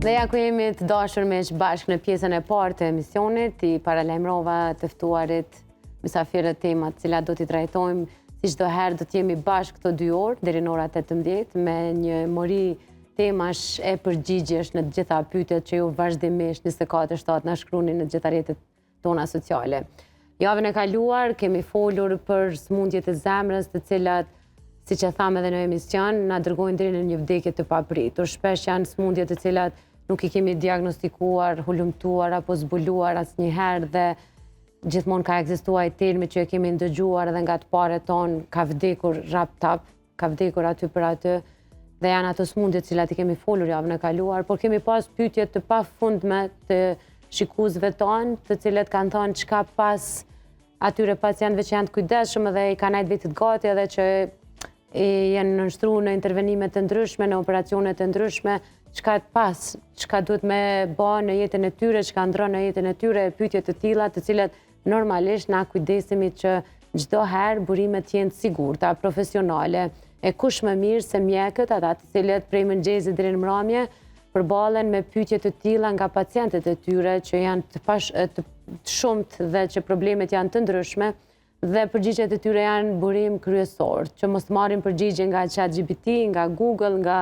Dhe ja ku jemi të dashur miq bashkë në pjesën e parë të emisionit, i paralajmërova të ftuarit mysafirët temat të cilat do t'i trajtojmë, si çdo herë do të jemi bashkë këto dy orë, deri në ora 18, me një mori temash e përgjigjesh në të gjitha pyetjet që ju vazhdimisht 24/7 na shkruani në të gjitha rrjetet tona sociale. Javën e kaluar kemi folur për sëmundjet e zemrës, të cilat, siç e thamë edhe në emision, na dërgojnë deri në një vdekje të papritur. Shpesh janë sëmundje të cilat nuk i kemi diagnostikuar, hulumtuar apo zbuluar asnjëherë dhe gjithmonë ka ekzistuar ai termi që e kemi ndëgjuar edhe nga të parët tonë, ka vdekur rap tap, ka vdekur aty për aty dhe janë ato sëmundje të cilat i kemi folur javën e kaluar, por kemi pas pyetje të pafundme të shikuesve tanë, të cilët kanë thënë çka pas atyre pacientëve që janë të kujdesshëm edhe i kanë najt vetit gati edhe që i janë nënshtru në intervenime të ndryshme, në operacione të ndryshme, çka pas, çka duhet me ba në jetën e tyre, çka ndron në jetën e tyre, pyetje të tilla të cilat Normalisht na kujdesemi që çdo herë burimet të jenë të sigurta, profesionale, e kush më mirë se mjekët, ata të cilët prej mëngjesit deri në mramje përballen me pyetje të tilla nga pacientët e tyre që janë të pash, të shumtë dhe që problemet janë të ndryshme dhe përgjigjet e tyre janë burim kryesor, që mos të marrim përgjigje nga ChatGPT, nga Google, nga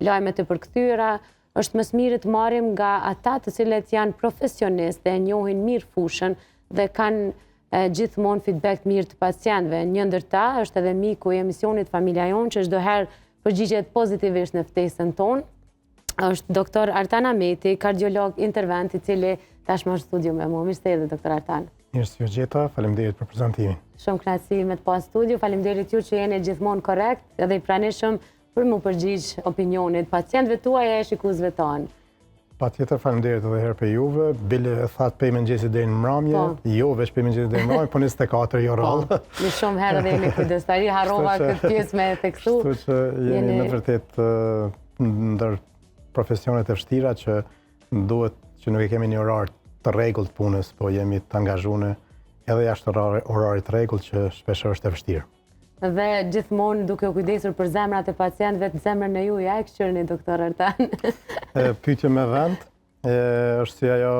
lajmet e përkthyera, Është më së miri të marrim nga ata të cilët janë profesionistë dhe e njohin mirë fushën dhe kanë gjithmonë feedback të mirë të pacientëve. Një ndër ta është edhe miku i emisionit Familja Jonë që çdo herë përgjigjet pozitivisht në ftesën tonë. Është doktor Artan Ameti, kardiolog intervent i cili tashmë është studio me mua. Mirë se erdhe doktor Artan. Mirë se ju gjeta, faleminderit për prezantimin. Shumë kënaqësi me të pas studio, faleminderit ju që jeni gjithmonë korrekt edhe i pranishëm Për m'u përgjigj opinionit, pacientëve tuaj e shikuesve tanë. Patjetër, faleminderit edhe herë për juve. Bile e thatë pej mëngjesit deri në mramje, po. jo veç pej mëngjesit deri në mramje, po 24 jo rrallë. Po, një shumë herë dhe jemi kujdestari, harrova këtë pjesë me theksu. Kështu që jemi me të vërtetë ndër profesionet e vështira që duhet që nuk e kemi një orar të rregullt të punës, po jemi të angazhuar edhe jashtë orarit të rregullt që shpesh është e vështirë. Dhe gjithmonë duke u kujdesur për zemrat e pacientëve, zemrën e juaj, a e këqyrni doktor Artan? Pyetje me vend, është si ajo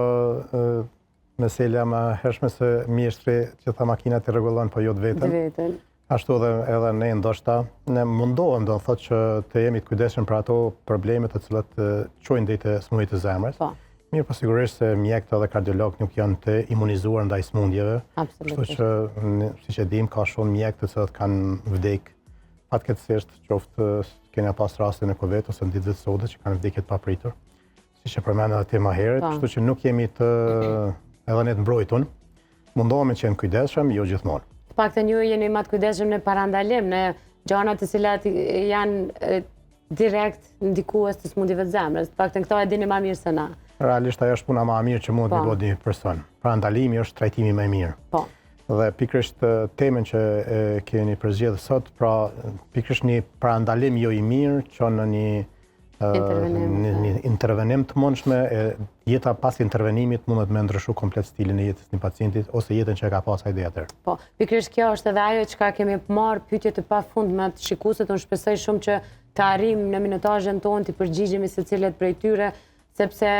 meselja më e hershme se mjeshtri gjitha makinat i rregullon, po jo të vetën. Të vetën. Ashtu edhe edhe ne ndoshta ne mundohem do të thotë që të jemi të kujdesshëm për ato probleme të cilat çojnë deri te sëmundjet e zemrës. Po. Mirëpo sigurisht se mjekët edhe kardiologët nuk janë të imunizuar ndaj sëmundjeve. Absolutisht. Kështu që, siç e dimë, ka shumë mjekë të cilët kanë vdek fatkeqësisht, qoftë kena pas raste në Covid ose në ditëve të sotme që kanë vdekje të papritur. Siç e përmenda edhe ti më herët, po. kështu që nuk jemi të edhe ne të mbrojtun. Mundohemi të jemi kujdesshëm, jo gjithmonë. Të paktën ju jeni më të kujdesshëm në parandalim, në gjana të cilat janë direkt ndikues të sëmundjeve të zemrës. Të paktën këto e dini ma mirë se na. Realisht ajo është puna ma e mirë që mund të po. bëjë një person. Parandalimi është trajtimi më i mirë. Po. Dhe pikërisht temën që e keni përzgjedhur sot, pra pikërisht një parandalim jo i mirë çon në një intervenim, një, një intervenim të mundshme, e jeta pas intervenimit mundet me ndryshu komplet stilin e jetës një pacientit ose jetën që e ka pas ai deri atëherë. Po, pikërisht kjo është edhe ajo çka kemi marrë pyetje të pafundme të shikuesit, unë shpresoj shumë që të arrijmë në minutazhën tonë të përgjigjemi secilit prej tyre, sepse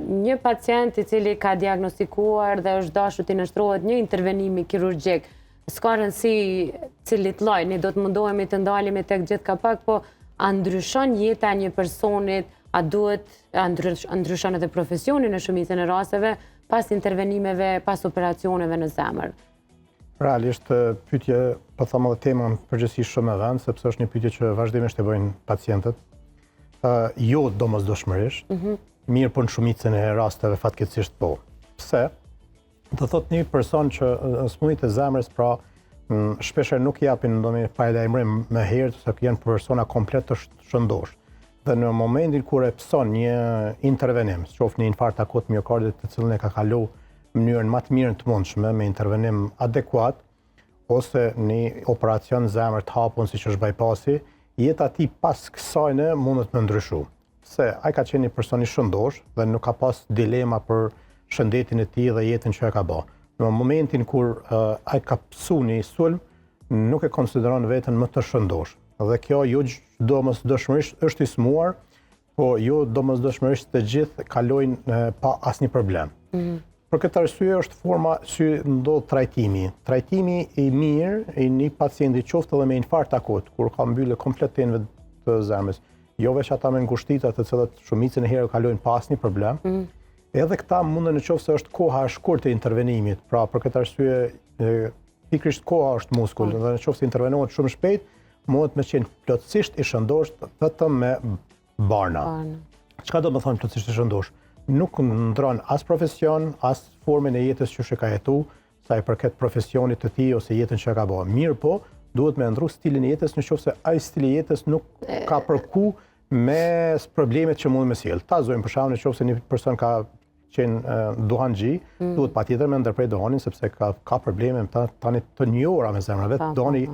një pacient i cili ka diagnostikuar dhe është dashur t'i nënshtrohet një intervenimi kirurgjik, S'ka rëndësi cilit lloj, ne do të mundohemi të ndalemi tek gjithë ka pak, po a ndryshon jeta e një personit, a duhet, a ndryshon edhe profesioni në shumicën e rasteve, pas intervenimeve, pas operacioneve në zemër? Realisht, pyetje, po them edhe tema në përgjithësi shumë me vend, sepse është një pyetje që vazhdimisht e bëjnë pacientët. Jo domosdoshmërisht, mm -hmm. mirëpo në shumicën e rasteve fatkeqësisht po. Pse? Do thotë një person që sëmundjet e zemrës, pra shpeshherë nuk japin ndonjë paralajmërim më herët, se janë persona komplet të shëndoshë. Dhe në momentin kur e pëson një intervenim, qoftë një infarkt akut miokardit të cilën e ka kalu në mënyrën më të mirë të mundshme, me intervenim adekuat, ose një operacion zemër të hapun, siç është bypassi, jeta e tij pas kësajne mundet me ndryshu. Se ai ka qenë një person i shëndosh dhe nuk ka pas dilema për shëndetin e tij dhe jetën që e ka ba. Në momentin kur uh, ai ka pësu një sulm, nuk e konsideron veten më të shëndosh. Dhe kjo jo domosdoshmërisht është i smuar. Po jo domosdoshmërisht të gjithë kalojnë pa asnjë problem. Mm. Për këtë arsye është forma si ndodh trajtimi. Trajtimi i mirë i një pacienti qoftë edhe me infarkt akut, kur ka mbyllje komplet të enëve të zemrës, jo veç ata me ngushtita të cilët shumicën e herë kalojnë pa asnjë problem. Mm. Edhe këta munden në qoftë se është koha e shkurtë e intervenimit, pra për këtë arsye pikërisht koha është muskull, mm. dhe në qoftë se intervenohet shumë shpejt, mundet me qenë plotësisht i shëndosh vetëm me barna. Çka do me thonë plotësisht i shëndosh? Nuk ndron as profesion, as formën e jetës që e ka jetu, sa i përket profesionit të tij ose jetën që e ka bo. Mirëpo, duhet me ndru stilin e jetës në qoftë se ai stili i jetës nuk ka përku me problemet që mund me sjell. Ta zojmë për shembull në qoftë se një person ka qenë duhanxhi, mm. duhet patjetër me ndërpre duhanin, sepse ka, ka probleme ta, tani të njohura me zemrën. Vetë duhani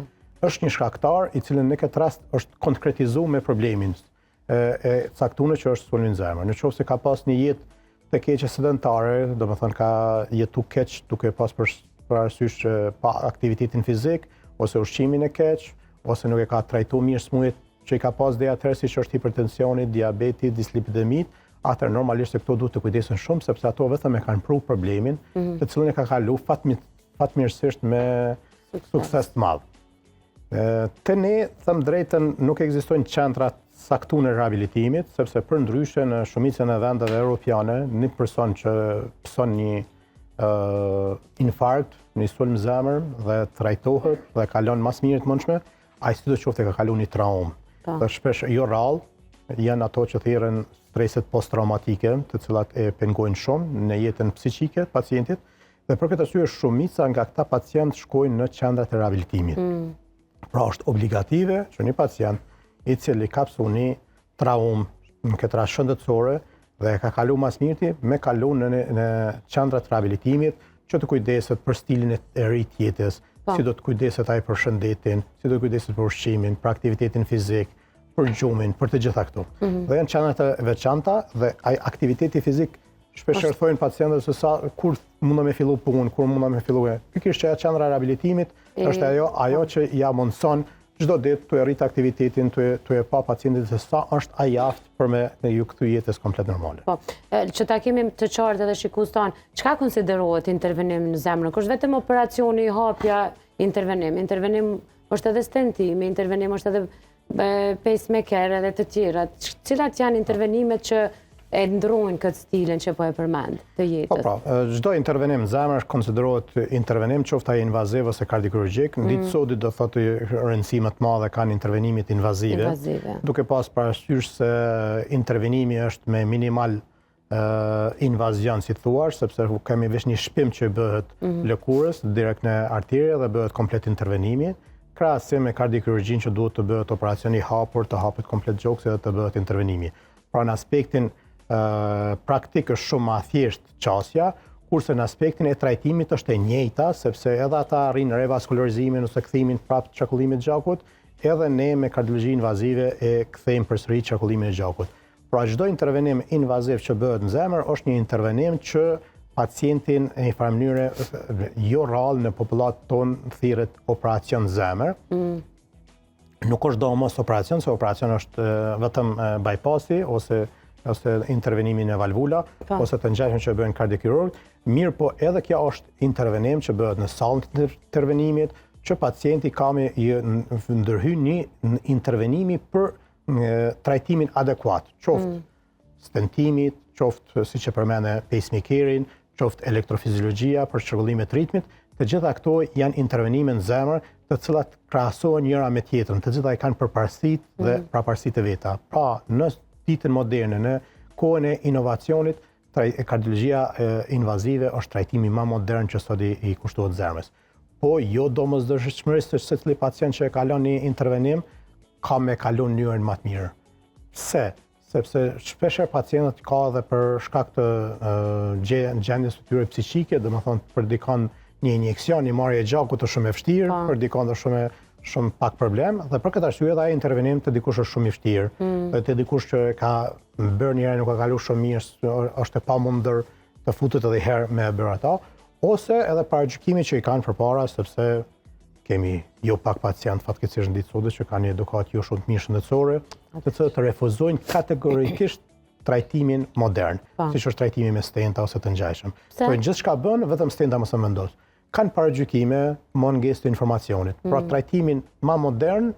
është një shkaktar i cili në këtë rast është konkretizu me problemin e, e caktune që është sulmi në zemër. Në qoftë se ka pas një jetë të keqe sedentare, domethënë ka jetu keq duke pas për, parasysh pa aktivitetin fizik, ose ushqimin e keq, ose nuk e ka trajtu mirë smujt që i ka pas dhe atëherë siç është hipertensioni, diabeti, dislipidemit, atëherë normalisht se këto duhet të kujdesen shumë, sepse ato vetëm e kanë pru problemin, mm -hmm. të cilin e ka kalu fatmi, fatmirësisht me sukses të madh. Te ne, them drejtën, nuk ekzistojnë qendra të caktune rehabilitimit, sepse përndryshe në shumicën e vendeve europiane, një person që pëson një uh, infarkt, një sulm zemër dhe trajtohet dhe kalon ma s'miri të mundshme, ai sido qoftë e ka kalu një traumë. Po. Dhe shpesh jo rrallë, janë ato që thirren streset post-traumatike, të cilat e pengojnë shumë në jetën psiqike të pacientit, dhe për këtë arsye shumica nga këta pacientë shkojnë në qendrat e rehabilitimit. Mm. Pra është obligative që një pacient i cili ka pësu një traumë në këtë rast shëndetësore dhe e ka kalu ma s'miri me kalu në, në, në qendrat e rehabilitimit që të kujdeset për stilin e ri të jetës, po. si do të kujdeset ai për shëndetin, si do të kujdeset për ushqimin, për aktivitetin fizik, për gjumin, për të gjitha këto. Mm -hmm. Dhe janë qendra të veçanta dhe ai aktiviteti fizik shpesh herë thojnë pacientët se sa kur mundem me fillu punë, kur mundem me fillu e. Pikërisht që ajo qendra e rehabilitimit është ajo ajo që ja mundson çdo ditë tu e rrit aktivitetin, tu e tu e pa pacientin se sa është ai aftë për me me ju kthy jetës komplet normale. Po, që ta kemi të qartë edhe shikuesit tanë, çka konsiderohet intervenim në zemër? Nuk është vetëm operacioni, hapja, intervenim. Intervenim është edhe stentimi, intervenim është edhe pacemaker edhe të tjera. Cilat janë intervenimet që e ndrojnë këtë stilin që po e përmend të jetës? Po pra, çdo intervenim në zemër konsiderohet intervenim, qoftë ai invaziv ose kardiokirurgjik. Në ditë mm. sodit do thotë rëndësi më të madhe kanë intervenimet invazive, invazive. Duke pas parasysh se intervenimi është me minimal invazion, si thua, sepse kemi veç një shpim që bëhet mm -hmm. lëkurës direkt në arterie dhe bëhet komplet intervenimi, krahasim me kardiokirurgjinë që duhet të bëhet operacion i hapur, të hapet komplet gjoksi dhe të bëhet intervenimi. Pra në aspektin praktik është shumë ma thjesht qasja, kurse në aspektin e trajtimit është e njëjta, sepse edhe ata arrijnë revaskularizimin ose kthimin prapë të qarkullimit të gjakut, edhe ne me kardiologji invazive e kthejmë përsëri qarkullimin e gjakut. Pra çdo intervenim invaziv që bëhet në zemër është një intervenim që pacientin në një farë mënyre jo rrallë në popullatë tonë thirret operacion zemër. Mm. Nuk është domos operacion, se operacion është vetëm bypassi ose ose intervenimi në valvula, po. ose të ngjashme që bëjnë kardiokirurgët, mirëpo edhe kjo është intervenim që bëhet në sallën të intervenimit, që pacienti ka me ndërhy një intervenimi për trajtimin adekuat, qoftë mm. stentimit, qoftë siç e përmende pacemakerin, qoftë elektrofiziologjia për çrregullimet e ritmit, të gjitha këto janë intervenime në zemër, të cilat krahasohen njëra me tjetrën, të gjitha i kanë përparësitë dhe mm. prapërsitë e veta. Pra, në ditën moderne, në kohën e inovacionit, kardiologjia invazive është trajtimi më modern që sot i, i kushtohet zemrës. Po, jo domosdoshmërisht se secili pacient që e kalon një intervenim, ka me kalu në mënyrën më të mirë. Pse? Sepse shpeshherë pacientët ka edhe për shkak të gjendjes së tyre psiqike, domethënë për dikon një injeksion, një marrje e gjakut është shumë e vështirë, po. për dikon është shumë shumë pak problem dhe për këtë arsye edhe ai intervenim te dikush është shumë i vështirë. Mm. Dhe te dikush që ka bërë një herë nuk ka kalu shumë mirë, është e pamundur të futet edhe herë me e bërë ato, ose edhe paragjykimi që i kanë përpara sepse Kemi jo pak pacient fatkeqësisht në ditë sode që kanë një edukatë jo shumë të mirë shëndetësore, të cilët refuzojnë kategorikisht trajtimin modern, po. siç është trajtimi me stenta ose të ngjashëm. Po gjithçka bën, vetëm stenta mos e vendos. Kanë paragjykime, mungesë të informacionit. Pra mm. trajtimin ma modern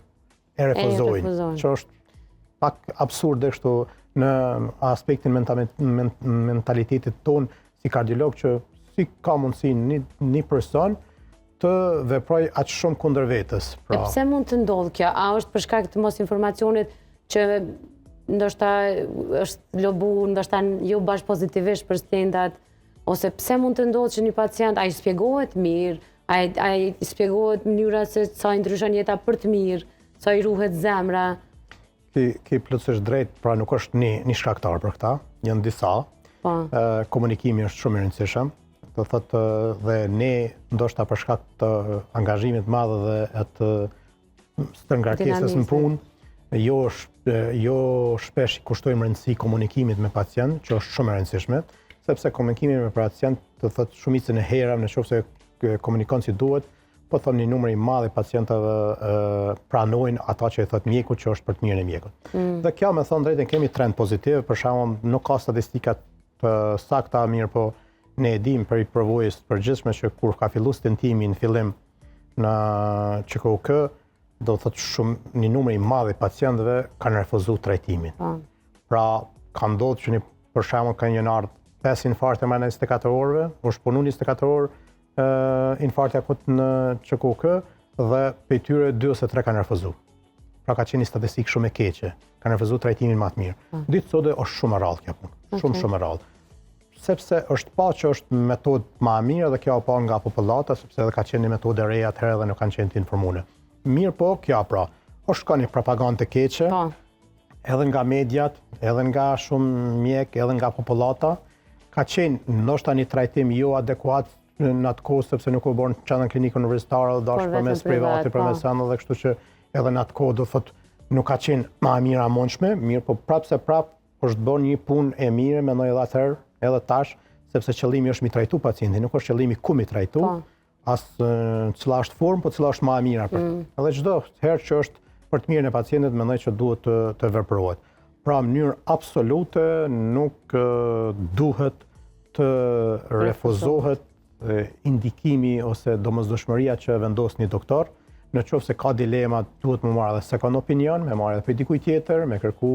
e refuzojnë, që është pak absurde kështu në aspektin mentalitetit tonë si kardiolog që si ka mundësi një, një person të veprojë aq shumë kundër vetes. Pra... E pse mund të ndodhë kjo? A është për shkak të mosinformacionit që ndoshta është lobu, ndoshta jo bash pozitivisht për stentat, ose pse mund të ndodhë që një pacient, a i spjegohet mirë, a i, a i spjegohet mënyra se sa i ndryshon jeta për të mirë, sa i ruhet zemra? Ki, ki plotësisht drejt, pra nuk është një, një shkaktar për këta, janë disa. Po. Komunikimi është shumë i rëndësishëm. Do thotë dhe ne ndoshta për shkak të angazhimit të madh dhe atë stërngarkesës në punë, jo, jo shpesh i kushtojmë rëndësi komunikimit me pacient, që është shumë e rëndësishme, sepse komunikimi me pacient, do thotë shumicën e herave në qoftë se komunikon si duhet, po thom një numër i madh i pacientëve pranojnë ata që i thot mjeku që është për të mirën e mjekut. Mm. Dhe kjo me thonë drejtën kemi trend pozitiv, për shembull nuk ka statistika të sakta mirëpo ne e dim prej përvojës të përgjithshme që kur ka fillu stentimi në fillim në QKUK, do të thotë shumë një numër i madh i pacientëve kanë refuzuar trajtimin. Po. Pra, ka ndodhur që një për shembull kanë një ardhë 5 infarte brenda 24 orëve, është punu 24 orë infarti akut në QKUK dhe prej tyre 2 ose 3 kanë refuzu. Pra ka qenë një statistikë shumë e keqe, kanë refuzu trajtimin më të mirë. Po. Ditë sode është shumë e rrallë kjo punë, shumë shumë e rrallë. Sepse është pa që është metodë ma e mirë dhe kjo pa nga popullata, sepse edhe ka qenë një metodë e re atëherë dhe nuk kanë qenë të informuar. Mirëpo, kjo pra, është ka një propagandë të keqe, po. edhe nga mediat, edhe nga shumë mjek, edhe nga popullata, ka qenë ndoshta një trajtim jo adekuat në atë kohë sepse nuk u bën në qendrën klinike universitare dhe dash përmes private, po. përmes anë dhe kështu që edhe në atë kohë do thot nuk ka qenë ma e mira mundshme, mirëpo prapë se prapë është bërë një punë e mirë, mendoj edhe atëherë, edhe tash, sepse qëllimi është mi trajtu pacientin, nuk është qëllimi ku mi trajtu, po. as cila është formë, po cila është ma e mira për. Mm. Edhe çdo herë që është për të mirën e pacientit, mendoj që duhet të, të veprohet. Pra, në mënyrë absolute nuk duhet të refuzohet indikimi ose domosdoshmëria që vendos një doktor, në qoftë se ka dilema, duhet me marrë edhe second opinion, me marrë edhe prej dikujt tjetër, me kërku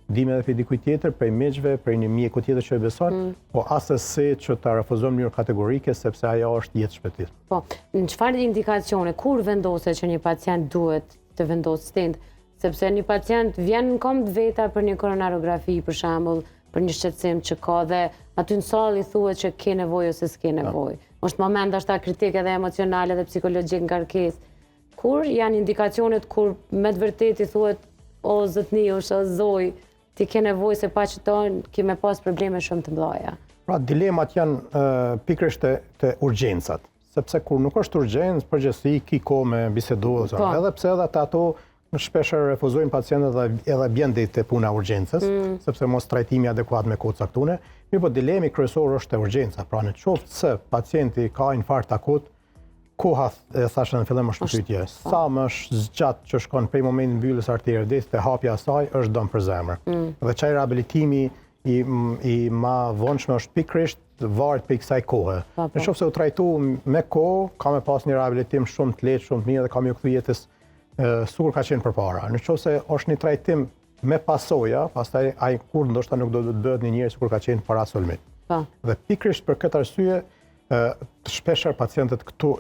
ndihmë edhe prej dikujt tjetër, prej miqve, prej një mjeku tjetër që e beson, mm. po asesi që ta refuzon në mënyrë kategorike, sepse ajo është jetëshpëtim. Po, në çfarë indikacione, kur vendoset që një pacient duhet të vendosë stent? Sepse një pacient vjen në këmbë të veta për një koronarografi, për shembull, për një shqetësim që ka dhe aty në sallë i thuhet që ke nevojë ose s'ke nevojë. Është moment ndoshta kritik edhe emocional edhe psikologjik ngarkesë. Kur janë indikacionet kur me të vërtetë i thuhet o zotni ose o zoj, ti ke nevojë se pa qëto ke me pas probleme shumë të mëdha. Pra dilemat janë pikërisht te, te urgjencat, sepse kur nuk është urgjencë, përgjithësi ki kohë me bisedu, po. edhe pse edhe te ato Në shpesh refuzojnë pacientët dhe edhe bjen deri te puna e urgjencës, mm. sepse mos trajtimi adekuat me kohë caktune. Mirëpo dilemi kryesor është te urgjenca. Pra në qoftë se pacienti ka infarkt akut, koha e thashë në fillim është në pyetje. Po. Sa më zgjat që shkon prej momentit mbylljes arterës deri te hapja e saj është dëm për zemër. Mm. Dhe qaj rehabilitimi i i ma vonshëm është pikërisht varet prej kësaj kohe. Po, po. Në qoftë se u trajtu me kohë, ka me pas një rehabilitim shumë të lehtë, shumë të mirë dhe ka me iu kthy jetës sikur ka qenë përpara. Në qoftë se është një trajtim me pasoja, pastaj ai kurrë ndoshta nuk do të bëhet një njeri sikur ka qenë para sulmit. Po. Dhe pikërisht për këtë arsye, shpeshherë pacientët këtu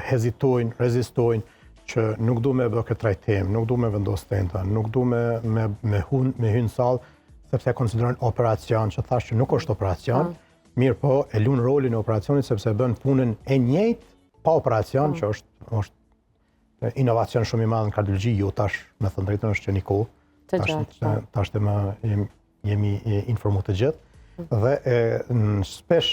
hezitojnë, rezistojnë, që nuk du me bë këtë trajtim, nuk du me vendos stenta, nuk du me, me, me, hun, me hy në sallë, sepse e konsiderojnë operacion, që thashë që nuk është operacion, po. mirëpo e lun rolin e operacionit, sepse bën punën e njëjtë pa operacion, po. që është, është inovacion shumë i madh në kardiologji, jo tash, me thënë drejtën është që një kohë, tash, po. tash të më jemi, jemi informu të gjithë, dhe e, në shpesh,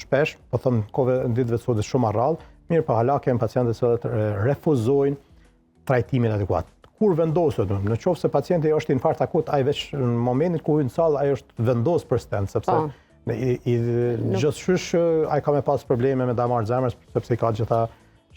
shpesh, po them kohëve në ditëve të sodit shumë rrallë, mirëpo hala kemi pacientët që refuzojnë trajtimin adekuat. Kur vendoset, në qoftë se pacienti është infarkt akut, ai veç në momentin ku hyn në sallë, ai është vendos për stent, sepse po. i, i gjithqysh ai ka me pas probleme me damarë zemrës, sepse i ka gjitha.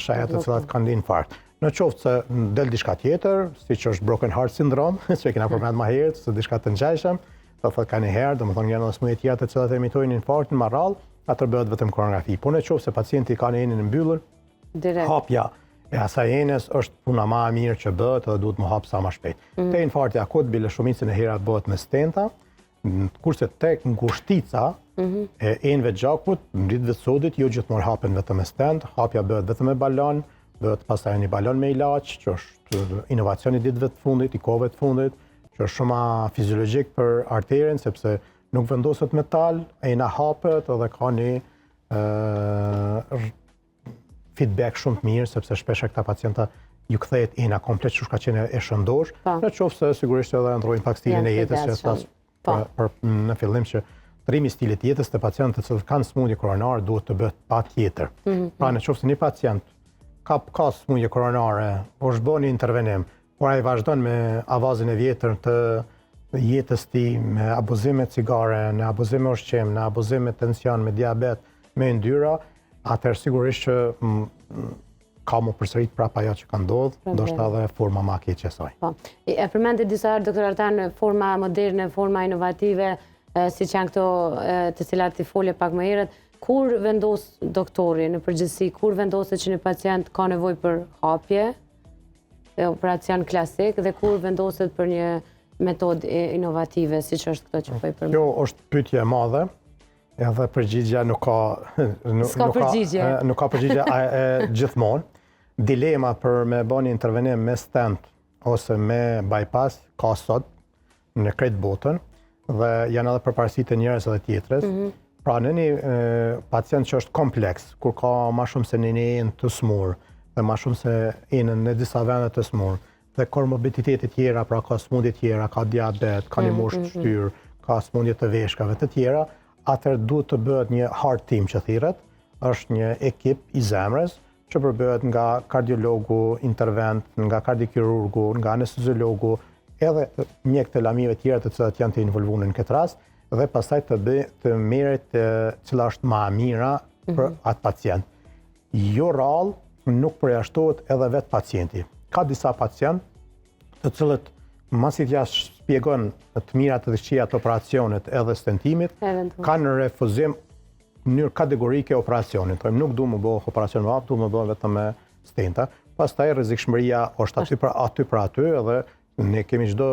Shenja të cilat kanë infarkt. Në qoftë se del diçka tjetër, siç është broken heart syndrome, që e kena përmend ma herët, se diçka të ngjashme, do thotë ka një herë, domethënë janë edhe sëmundje tjera të cilat imitojnë infarktin më rrallë, atëherë bëhet vetëm koronografi. Po në qoftë se pacienti ka një enë të mbyllur, Direkt. hapja e asaj enës është puna ma e mirë që bëhet edhe duhet më hap sa ma shpejt. Te infarkti akut, bile shumicën e herave bëhet me stenta, kurse tek ngushtica e enëve të gjakut, në ditëve të sodit, jo gjithmonë hapen vetëm me stent, hapja bëhet vetëm me balon, bëhet pastaj një balon me ilaç, që është inovacion i ditëve të fundit, i kohëve të fundit, që është shumë ma fiziologjik për arterien, sepse nuk vendoset metal, ena hapet edhe ka një feedback shumë të mirë, sepse shpeshe këta pacienta ju kthehet ena komplet që ka qenë e shëndosh, në qoftë se sigurisht edhe ndrojnë pak stilin e jetës, që thas për, në fillim që ndrrimi i stilit të jetës të pacientët të cilët kanë sëmundje koronare duhet të bëhet patjetër. Pra në qoftë se një pacient ka ka sëmundje koronare, është bërë një intervenim, por ai vazhdon me avazin e vjetër të jetës tij, me abuzim me cigare, në abuzim me ushqim, në abuzim me tension, me diabet, me yndyra, atëherë sigurisht që ka mu përsërit prapa ajo që ka ndodhë, ndoshta edhe forma ma keqe e saj. Po. E përmendi disa herë, doktor Artan, forma moderne, forma inovative, si që janë këto të cilat i fole pak më herët, kur vendos doktori në përgjithësi, kur vendoset që një pacient ka nevojë për hapje, operacion klasik, dhe kur vendoset për një metodë inovative, si që është këto që po i përmend? Kjo është pyetje e madhe, edhe përgjigja nuk ka nuk, S'ka nuk ka përgjigje. nuk ka përgjigje e, gjithmonë. Dilema për me bë një intervenim me stent ose me bypass ka sot në krejt botën dhe janë edhe përparësitë e njërës edhe tjetrës. Pra në një e, pacient që është kompleks, kur ka ma shumë se një enë të smur dhe ma shumë se enën në disa vende të smur, dhe komorbiditete tjera, pra ka smundje tjera, ka diabet, ka një moshë të shtyrë, ka smundje të veshkave të tjera, atëherë duhet të bëhet një heart team që thirret, është një ekip i zemrës që përbëhet nga kardiologu, intervent, nga kardiokirurgu, nga anesteziologu, edhe mjekë të lamive tjera të cilat janë të involvuar në këtë rast, dhe pastaj të bëj të merret cila është më e mira për atë pacient. Jo rrallë nuk përjashtohet edhe vetë pacienti. Ka disa pacient të cilët masi t'ja shpjegon të mirat dhe të këqijat të operacionit edhe stentimit, Eventualisht. kanë refuzim në mënyrë kategorike operacionin. Thojmë nuk du më bë operacion me hap, du më bë vetëm me stenta. Pastaj rrezikshmëria është aty për aty për aty edhe ne kemi çdo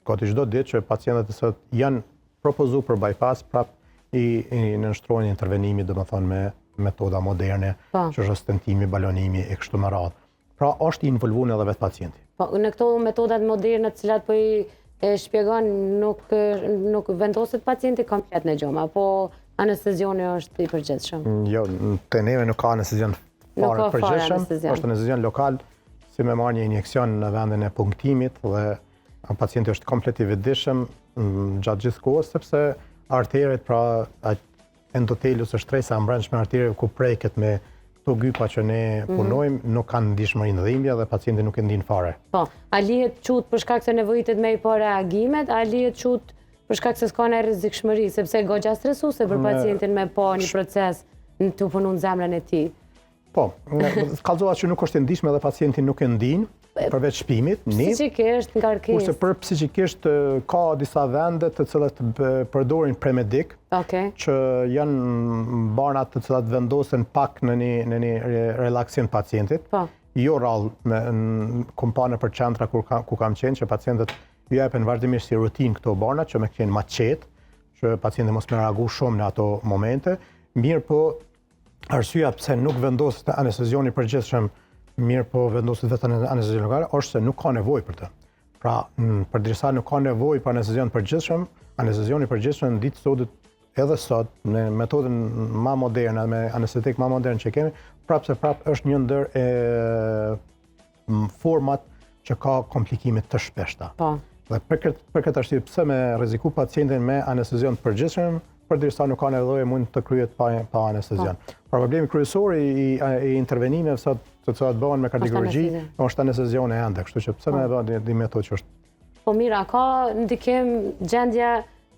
gati çdo ditë që pacientët të cilët janë propozu për bypass, prap i nënshtrohen intervenimit, domethënë me metoda moderne, që është stentimi, balonimi e kështu me radhë. Pra është i involvuar edhe vetë pacienti. Po, në këto metodat moderne të cilat po i e shpjegon, nuk, nuk vendoset pacienti komplet në gjumë, apo anestezioni është i përgjithshëm? Jo, te neve nuk ka anestezion Nuk fare ka të fare përgjithshëm, anestezion. është anestezion lokal, si me marrë një injeksion në vendin e punktimit dhe pacienti është komplet i vetëdijshëm gjatë gjithë kohës, sepse arteret, pra endoteli ose shtresa e mbrendshme e artereve ku preket me këto gypa që ne punojmë, nuk kanë ndjeshmëri në dhimbje dhe pacienti nuk e ndin fare. Po, a lihet qut për shkak se nevojitet me i pa reagimet, a lihet qut për shkak se s'ka në rrezikshmëri, sepse goxha stresuese për pacientin me pa një proces në të punu në zemrën e tij. Po, kallzova që nuk është e ndjeshme dhe pacienti nuk e ndin, përveç shpimit, një. Psiqikisht, ngarkesë. Kurse për psiqikisht ka disa vende të cilat përdorin premedik, që janë barnat të cilat vendosen pak në një, në një relaksim pacientit. Jo rrallë me në kom pa nëpër qendra kur ka, ku kam qenë që pacientët ju jepen vazhdimisht si rutinë këto barna që me qenë ma qetë, që pacienti mos me reagu shumë në ato momente. Mirë po, arsyeja pse nuk vendoset anestezioni i përgjithshëm, mirë po vendoset vetëm anestezion lokal, është se nuk ka nevojë për të. Pra, përderisa nuk ka nevojë për anestezion të përgjithshëm, anestezioni i përgjithshëm në ditë sotit edhe sot, me metodën ma moderne, me anestetik ma modern që kemi, prapë se prapë është një ndër e format që ka komplikime të shpeshta. Dhe për këtë arsye pse me rreziku pacientin me anestezion të përgjithshëm, përderisa nuk ka nevojë mund të kryhet pa anestezion. Pra problemi kryesor i intervenimeve sot të cilat bëhen me kardiokirurgji anestezion. është anestezioni ende, kështu që pse me bë një metodë që është Po mirë, a ka ndikim gjendja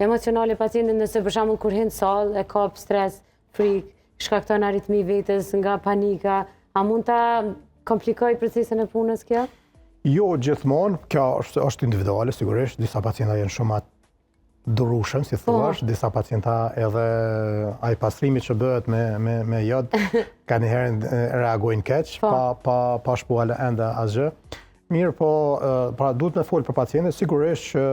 emocionale e pacientit nëse për shembull kur hyn në sallë e kap stres, frikë, shkakton aritmi vetes nga panika, A mund ta komplikojë procesin e punës kjo? Jo gjithmonë, kjo është, është individuale, sigurisht, disa pacienta janë shumë ma të durushëm, si po. thuash, disa pacienta edhe ai pastrimi që bëhet me, me, me jod, kanjëherë reagojnë keq, po. pa, pa, pa shpu ende asgjë. Mirëpo, pra duhet me folë për pacientin, sigurisht që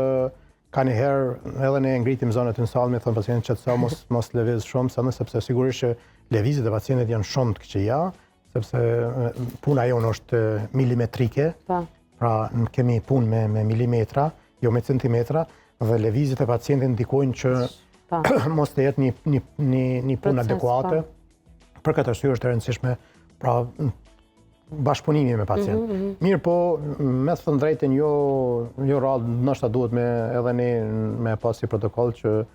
Kanjëherë edhe ne e ngritim zonin në sallë, me i thënë pacientit qetësohu, mos, mos lëviz shumë, se sepse sigurisht që lëvizjet e pacientit janë shumë të këqija, sepse puna jonë është milimetrike, pa. Po. pra ne kemi punë me, me milimetra, jo me centimetra, dhe lëvizjet e pacientit ndikojnë që pa. Po. mos të jetë një, një, një, një punë adekuate. Po. Për këtë arsye është e rëndësishme, pra bashkëpunimi me pacient. Mm -hmm. Mirëpo, me thënë drejtën, jo, jo rrallë, ndoshta duhet me edhe ne me pas si protokoll që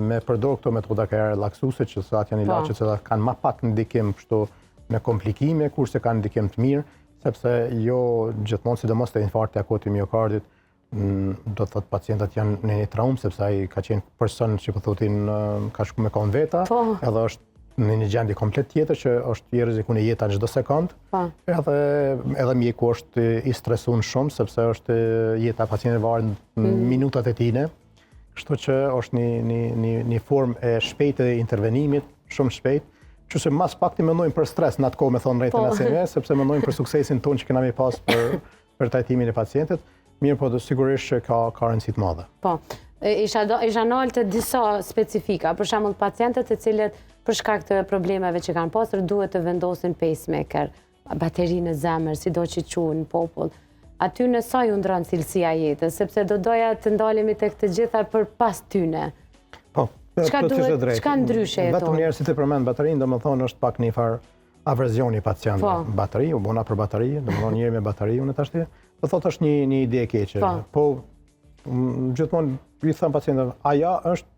me përdor këto metoda ka relaksuse, që sa janë po. ilaçe që kanë ma pak ndikim kështu në komplikime, kurse kanë ndikim të mirë, sepse jo gjithmonë, sidomos te infarkti akut i miokardit, do të thotë pacientët janë në një traumë, sepse ai ka qenë person që po thotin ka shku me konë veta, po. edhe është në një gjendje komplet tjetër që është i rrezikun e jeta në çdo sekond. Po. Edhe edhe mjeku është i stresun shumë sepse është jeta e pacientit varet në mm. minutat e tine. Kështu që është një një një një formë e shpejtë e intervenimit, shumë shpejt. Që se mas pak të mendojmë për stres në atë kohë me thonë drejtën po. asë sepse mendojmë për suksesin tonë që kena me pas për për trajtimin e pacientit, mirëpo dhe sigurisht që ka, ka rëndësi të madhe. Po, isha, do, isha nalë te disa specifika, për shembull pacientët të cilët për shkak të problemeve që kanë pasur, duhet të vendosin pacemaker, bateri në zemër, sido që quhen në popull. Atyne sa ju ndron cilësia e jetës, sepse do doja të ndalemi tek të gjitha për pas tyne. Po, çka duhet, çka ndryshe jeton? Vetëm njëherë si të përmend baterinë, domethënë është pak një farë averzioni i pacientëve. Po. Bateri, u bona për bateri, domethënë njeri me bateri unë tashti. Do thotë është një një ide e keqe. Po, po gjithmonë i them pacientëve, ajo është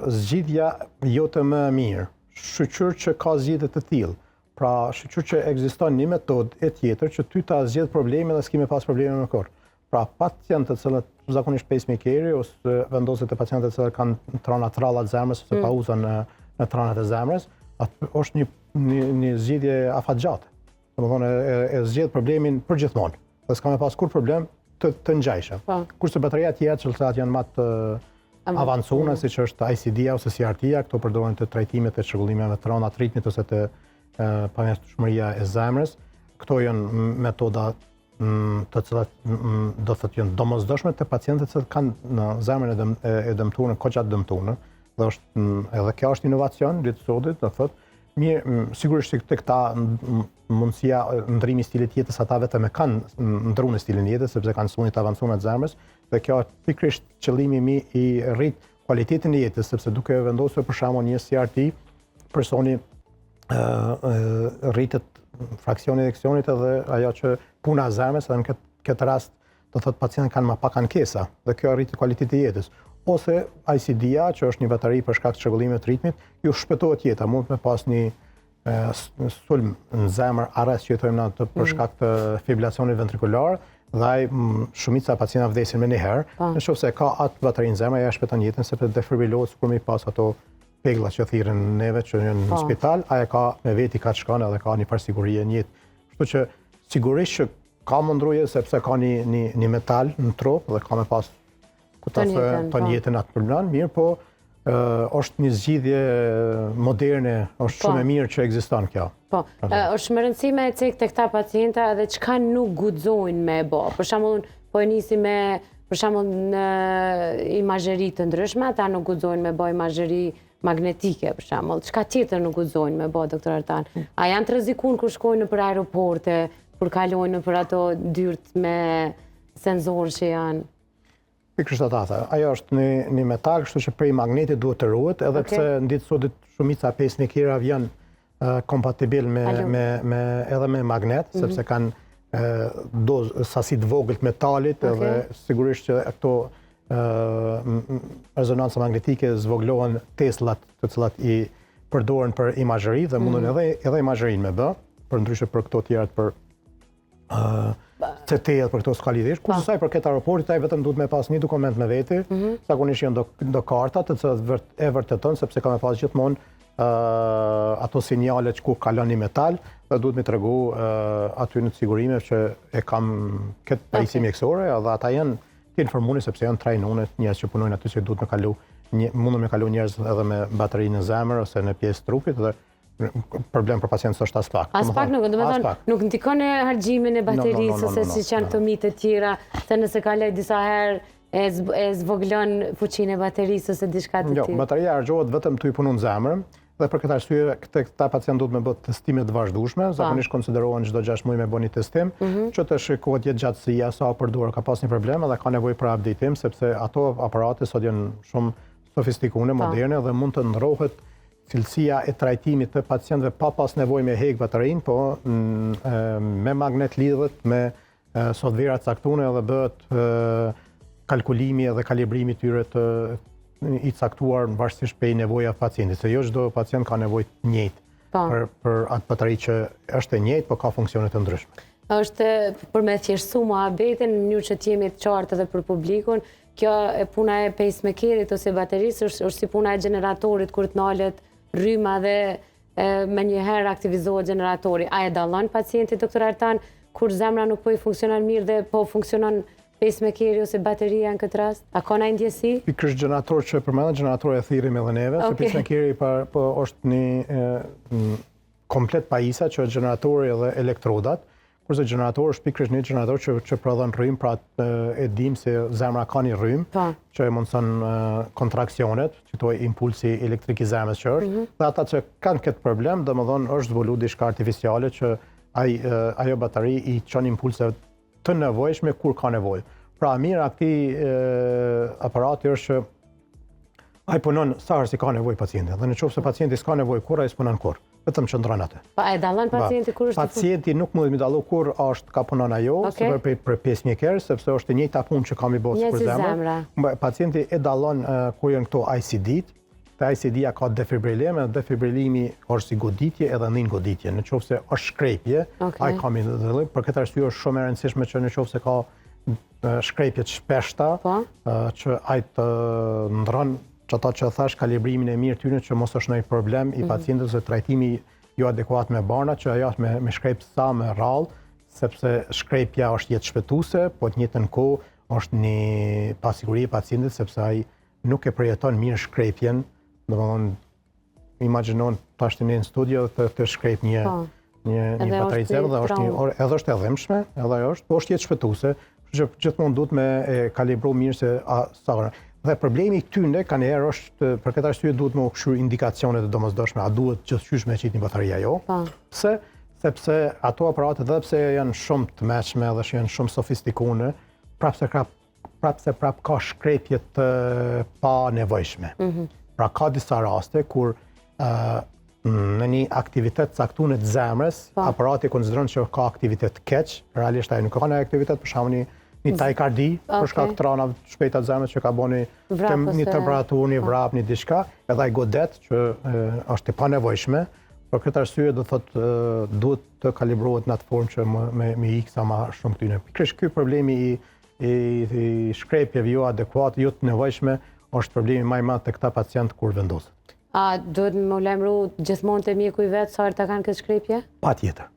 zgjidhja jote më e mirë. Shyqyr që ka zgjidhje të tillë. Pra, shyqyr që ekziston një metodë e tjetër që ty ta zgjidh problemin dhe s'ki me pas probleme më kurrë. Pra, pacientët të cilët zakonisht pacemakeri ose vendoset te pacientët të cilët kanë trana të rralla të zemrës ose mm. pauza në në tranat e zemrës, atë është një një një zgjidhje afatgjatë. Domethënë e, e zgjidh problemin për gjithmonë. Dhe s'ka me pas kurrë problem të të ngjajshëm. Po. Kurse bateria tjera që cilat janë më të avancuara, mm. siç është ICD-a ose CRT-a, këto përdoren te trajtimet e çrregullimeve të rënda të ritmit ose të pamjaftueshmëria e zemrës. Këto janë metoda të cilat do të thotë janë domosdoshme te pacientët që kanë në zemrën e, dëm, e, e dëmtuar, goxha të dëmtuar, dhe është edhe kjo është inovacion ditë sotit, do të thotë mirë, sigurisht që te këta mundësia ndrimi i stilit të jetës ata vetëm e kanë ndruar stilin e jetës sepse kanë sëmundje të avancuar të zemrës dhe kjo është pikërisht qëllimi mi i rrit kualitetin e jetës sepse duke vendosur për shembull një CRT personi rritet fraksioni i ejeksionit edhe ajo që puna e zemrës edhe në këtë, këtë rast do thotë pacientët kanë më pak ankesa dhe kjo rritet kualiteti i jetës. Ose ICD-a, që është një bateri për shkak të çrregullimit të ritmit, ju shpëtohet jeta, mund me pas një sulm në zemër, arrest që i thojmë na të për mm. shkak të fibrilacionit ventrikular, dhe ai shumica e pacientëve vdesin menjëherë. Po. Në qoftë se ka atë bateri në zemër, ja shpëton jetën sepse defibrilohet sikur me pas ato pegla që thirren neve që janë në po. spital, ai e ka me veti ka të shkon edhe ka një farë sigurie në jetë. Kështu që sigurisht që ka me ndru jetë sepse ka një, një, një metal në trup dhe ka me pas ku ta thë të po. jetën atë problem, mirëpo është një zgjidhje moderne, është po. shumë e mirë që ekziston kjo. Po, është me rëndësi me e cek te këta pacienta edhe çka nuk guxojnë me e bo. Për shembull, po e nisi me Për shembull në imazheri të ndryshme, ata nuk guxojnë me bo imazheri magnetike, për shembull. Çka tjetër nuk guxojnë me bo, doktor Artan? A janë të rrezikun kur shkojnë nëpër aeroporte, kur kalojnë nëpër ato dyert me senzorë që janë? Pikërisht ata tha. Ajo është një, një metal, kështu që prej magnetit duhet të ruhet, edhe okay. pse në ditë sotit shumica e pacemakerave janë kompatibil me, me, me, edhe me magnet, mm -hmm. sepse kanë doz, sasi të vogël të metalit, okay. edhe sigurisht që këto rezonanca magnetike zvoglohen teslat të cilat i përdoren për imazheri dhe munden mm -hmm. edhe edhe imazherinë me bë, për ndryshe për këto tjerat për ë CT-et për këto s'ka lidhje. Kurse po. sa i përket aeroportit, ai vetëm duhet me pas një dokument me veti, mhm. zakonisht janë do, do karta të cilat e vërteton sepse ka me pas gjithmonë uh, ato sinjale që kur kalon një metal dhe duhet me tregu uh, aty në të sigurime që e kam këtë pajisje okay. mjekësore dhe ata janë të informuar sepse janë trajnuar njerëz që punojnë aty që duhet me kalu një, mundën me kalu njerëz edhe me bateri në zemër ose në pjesë trupit dhe problem për pacientë s'është as pak. As pak nuk, domethënë, nuk ndikon në harxhimin e baterisë ose siç janë këto mite të tjera, se nëse kaloj disa herë e zvoglon fuqinë e baterisë ose diçka të jo, tillë. Jo, bateria harxhohet vetëm tu i punu në zemër dhe për këtë arsye këtë këta pacientë duhet me bë testime të vazhdueshme, po. zakonisht konsiderohen çdo 6 muaj me bë një testim, mhm. që të shikohet jetëgjatësia sa përdor ka pas një problem dhe ka nevojë për updateim sepse ato aparate sot janë shumë sofistikume, po. moderne dhe mund të ndrohet cilësia e trajtimit të pacientëve pa pas nevojë me hek baterinë, po me magnet lidhet me softvera të caktuara dhe bëhet kalkulimi edhe kalibrimi i tyre të i caktuar në varësisht prej nevojave të pacientit, se jo çdo pacient ka nevojë të njëjtë po. për për atë bateri që është e njëjtë, po ka funksione të ndryshme. Është për me thjeshtësu muhabetin në mënyrë që të jemi të qartë edhe për publikun, Kjo e puna e pacemakerit ose baterisë është, është si puna e gjeneratorit kur të nalet rryma dhe e, menjëherë aktivizohet gjeneratori. A e dallon pacienti, doktor Artan, kur zemra nuk po i funksionon mirë dhe po funksionon pacemakeri ose bateria në këtë rast? A ka ndonjë ndjesi? Pikërisht gjenerator që përmendën, gjenerator e thirrim edhe neve, okay. se pacemakeri pa, po është një e, komplet pajisja që është gjeneratori edhe elektrodat, kurse gjenerator është pikërisht një gjenerator që që prodhon rrymë, pra e dim se zemra ka një rrymë po. që e mundson kontraksionet, që to impulsi elektrik i zemrës që është, mm -hmm. dhe ata që kanë këtë problem, domethënë është zbulu diçka artificiale që ai ajo bateri i çon impulse të nevojshme kur ka nevojë. Pra e mira e këtij aparati është që ai punon sa herë si ka nevojë pacienti. Dhe në qoftë se pacienti s'ka nevojë kurrë, ai s'punon kurrë. Vetëm qëndron aty. Pa e dallon pacienti kur është Pacienti nuk mundet me dallu kur është ka punon ajo, okay. se për për pacemaker, sepse është e njëjta punë që ka mi bë për zemër. Pacienti e dallon uh, kur janë këto ICD-t, Te ICD-ja ka defibrilim, edhe defibrilimi është si goditje edhe nin goditje. Në qoftë se është shkrepje, okay. ai ka mi dallim. Për këtë arsye është shumë e rëndësishme që në qoftë se ka shkrepje të shpeshta, po. që ai të ndron që ata që thash kalibrimin e mirë tyre që mos është ndonjë problem i mm -hmm. pacientit ose trajtimi jo adekuat me barna që ajo me, me shkrep sa më rrallë, sepse shkrepja është jetëshpëtuese, po të njëjtën kohë është një pasiguri e pacientit sepse ai nuk e përjeton mirë shkrepjen, domethënë imagjinon tash ti në studio të të shkrep një po. një një bateri zemre dhe është një edhe është e dhimbshme, edhe ajo është, po është jetëshpëtuese, kështu që gjithmonë duhet me e kalibru mirë se a sa Dhe problemi i këtyre kanjëherë është për këtë arsye duhet me u kqyr indikacionet e domosdoshme, a duhet gjithqysh me qit një bateri ajo? Po. Pse? Sepse ato aparate edhe pse janë shumë të mençme dhe janë shumë sofistikume, prapë se prapë prapë se prapë ka shkrepje të panevojshme. Mm -hmm. Pra ka disa raste kur uh, në një aktivitet caktuar të zemrës, po. aparati konsideron që ka aktivitet të keq, realisht ai nuk ka një aktivitet, për shembull një një mm. takikardi, okay. për shkak të rranave të shpejta të zemrës që ka bo një, një temperaturë, një po. vrap, një diçka, edhe ai godet që e, është e panevojshme. Për këtë arsye do thotë duhet të kalibrohet në atë formë që me me, me ik sa më shumë këtyne. Pikërisht ky problemi i i, i shkrepjeve jo adekuate, jo të nevojshme, është problemi më i madh te këta pacientë kur vendoset. A duhet me u lajmëru gjithmonë te mjeku i vet sa herë ta kanë këtë shkrepje? Patjetër.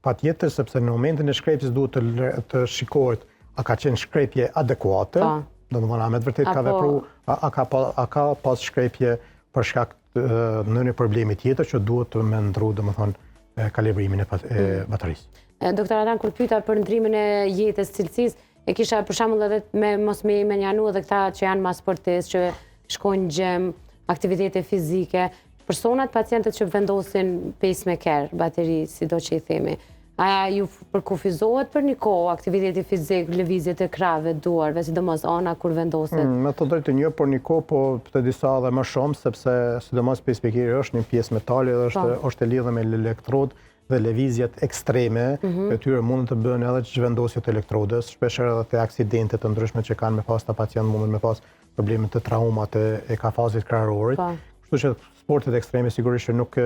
Patjetër, sepse në momentin e shkrepjes duhet të, të shikohet a ka qenë shkrepje adekuate, po. domethënë a me të vërtetë ka vepru, a, a, ka, a ka pas shkrepje për shkak ndonjë problemi tjetër që duhet të me ndru, domethënë, kalibrimin e, e mm. baterisë. Doktor Artan, kur pyta për ndrimin e jetës cilësisë, e kisha për shembull edhe me mos me mënjanu edhe këta që janë ma sportistë, që shkojnë gym, aktivitete fizike, personat, pacientët që vendosin pacemaker, bateri, sido që i themi, a ju përkufizohet për një kohë aktiviteti fizik, lëvizjet e krahëve, duarve, sidomos ana kur vendoset? Mm, me të drejtë një për një kohë, po të disa edhe më shumë, sepse sidomos pacemakeri është një pjesë metali dhe është, po. është e lidhur me elektrodë dhe lëvizjet ekstreme mm -hmm. e tyre mund të bëhen edhe zhvendosje të elektrodës, shpeshherë edhe te aksidente të ndryshme që kanë me pas ta pacient mundën me pas probleme të traumat e, e kafazit kraharorit. Po. Kështu që sportet ekstreme sigurisht që nuk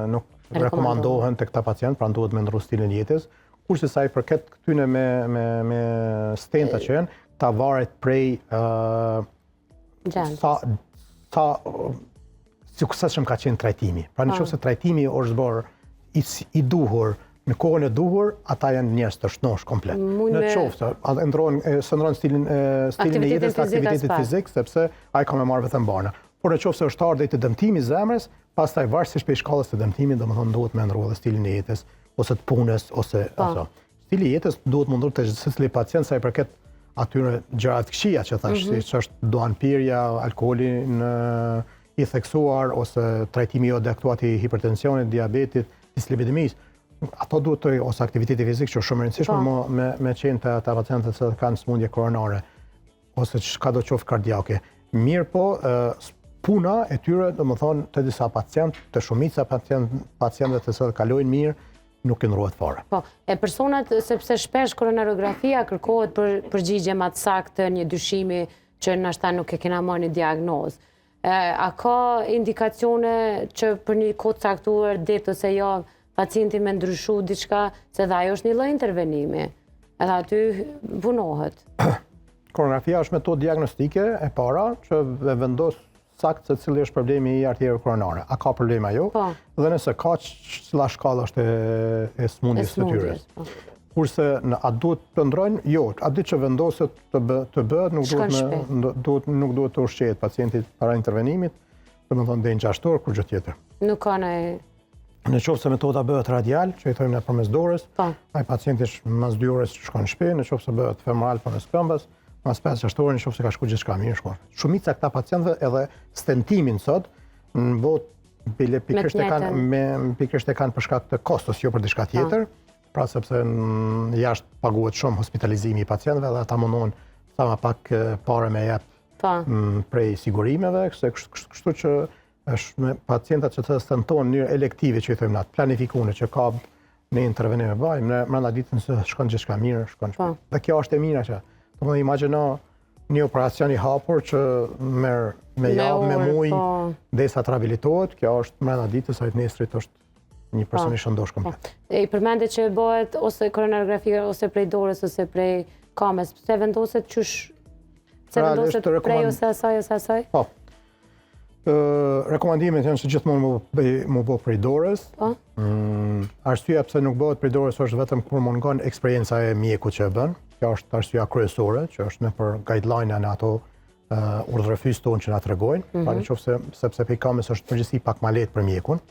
nuk rekomandohen te këta pacient, pra duhet me ndrru stilin e jetës. Kurse sa i përket këtyne me, me, me stenta që janë, ta varet prej uh, sa, sa suksesshëm ka qenë trajtimi. Pra në po. qoftë se trajtimi është bërë i, i duhur, në kohën e duhur, ata janë njerëz të shnosh komplet. Në qoftë, ata ndrojnë, s'e ndrojnë stilin, stilin e jetës, aktivitetit fizik, sepse ai ka me marrë vetëm barna. Por në qoftë se është ardhur deri te dëmtimi i zemrës, pastaj varësisht prej shkallës së dëmtimit, domethënë duhet me ndrru edhe stilin e jetës, ose të punës, ose po. ato. Stili i jetës duhet me ndrru te secili pacient sa i përket atyre gjëra të këqija që thash, mm -hmm. siç është duhanpirja, alkooli në i theksuar ose trajtimi jo adekuat i hipertensionit, diabetit, dislipidemisë. Ato duhet të ose aktiviteti fizik që është shumë e rëndësishme po. me me qenë te ata pacientët që kanë sëmundje koronare ose çka do qoftë kardiake. Mirëpo, puna e tyre, domethënë, te disa pacientë, te shumica pacient, pacientëve të cilët kalojnë mirë, nuk i ndrrohet fare. Po, e personat, sepse shpesh koronarografia kërkohet për përgjigje ma të saktë një dyshimi që nashta nuk e kena marrë një diagnozë. A ka indikacione që për një kohë të caktuar, ditë ose javë, pacienti me ndryshu diçka, se dhe ajo është një lloj intervenimi, edhe aty punohet. Koronografia është metodë diagnostike e para që e vendos saktë se cili është problemi i arterieve koronare. A ka problem a jo? Po. Dhe nëse ka, cila shkallë është e, e smundjes së tyre. Po. Kurse në a duhet të ndrojnë? Jo, atë ditë që vendoset të bë, të bëhet, nuk duhet me duhet nuk duhet të ushqehet pacienti para intervenimit, domethënë deri në 6 orë kurgjë tjetër. Nuk ka në Në qoftë se metoda bëhet radial, që i thojmë ne përmes dorës, po. ai pacienti mas 2 orës shkon në shtëpi, në qoftë se bëhet femoral përmes këmbës, mas 5-6 orë, në qoftë se ka shku gjithçka mirë, shkon. Shumica këta pacientëve edhe stentimin sot në botë bile pikërisht e kanë me pikërisht e kanë për shkak të kostos, jo për diçka po. tjetër. Pra sepse jashtë paguhet shumë hospitalizimi i pacientëve dhe ata mundohen sa ma pak pare me jep po. prej sigurimeve, kështu që është me pacientat që të stentohen në mënyrë elektive që i thojmë na, planifikune që ka në intervenim e bajmë, në mrenda ditës se shkon gjithçka mirë, shkon shkon. Po. Dhe kjo është e mira që, domethënë imagjino një operacion i hapur që merr me javë, me muj, po. derisa të rehabilitohet, kjo është mrenda ditës, ai të nesrit është një person po. i shëndosh po. komplet. E i përmende që bëhet ose koronarografia ose prej dorës ose prej kamës, pse vendoset qysh pse pra, vendoset prej ose asaj ose asaj? Po. Rekomandimet janë që gjithmonë mu bëj mu bë prej dorës. Po. Mm, arsyeja pse nuk bëhet prej dorës është vetëm kur mungon eksperienca e mjekut që e bën. Kjo është arsyeja kryesore, që është nëpër guideline në ato uh, urdhërrëfyes tonë që na tregojnë, mm -hmm. pra në mhm. qoftë se sepse prej kamës është përgjithësi pak ma lehtë për mjekun.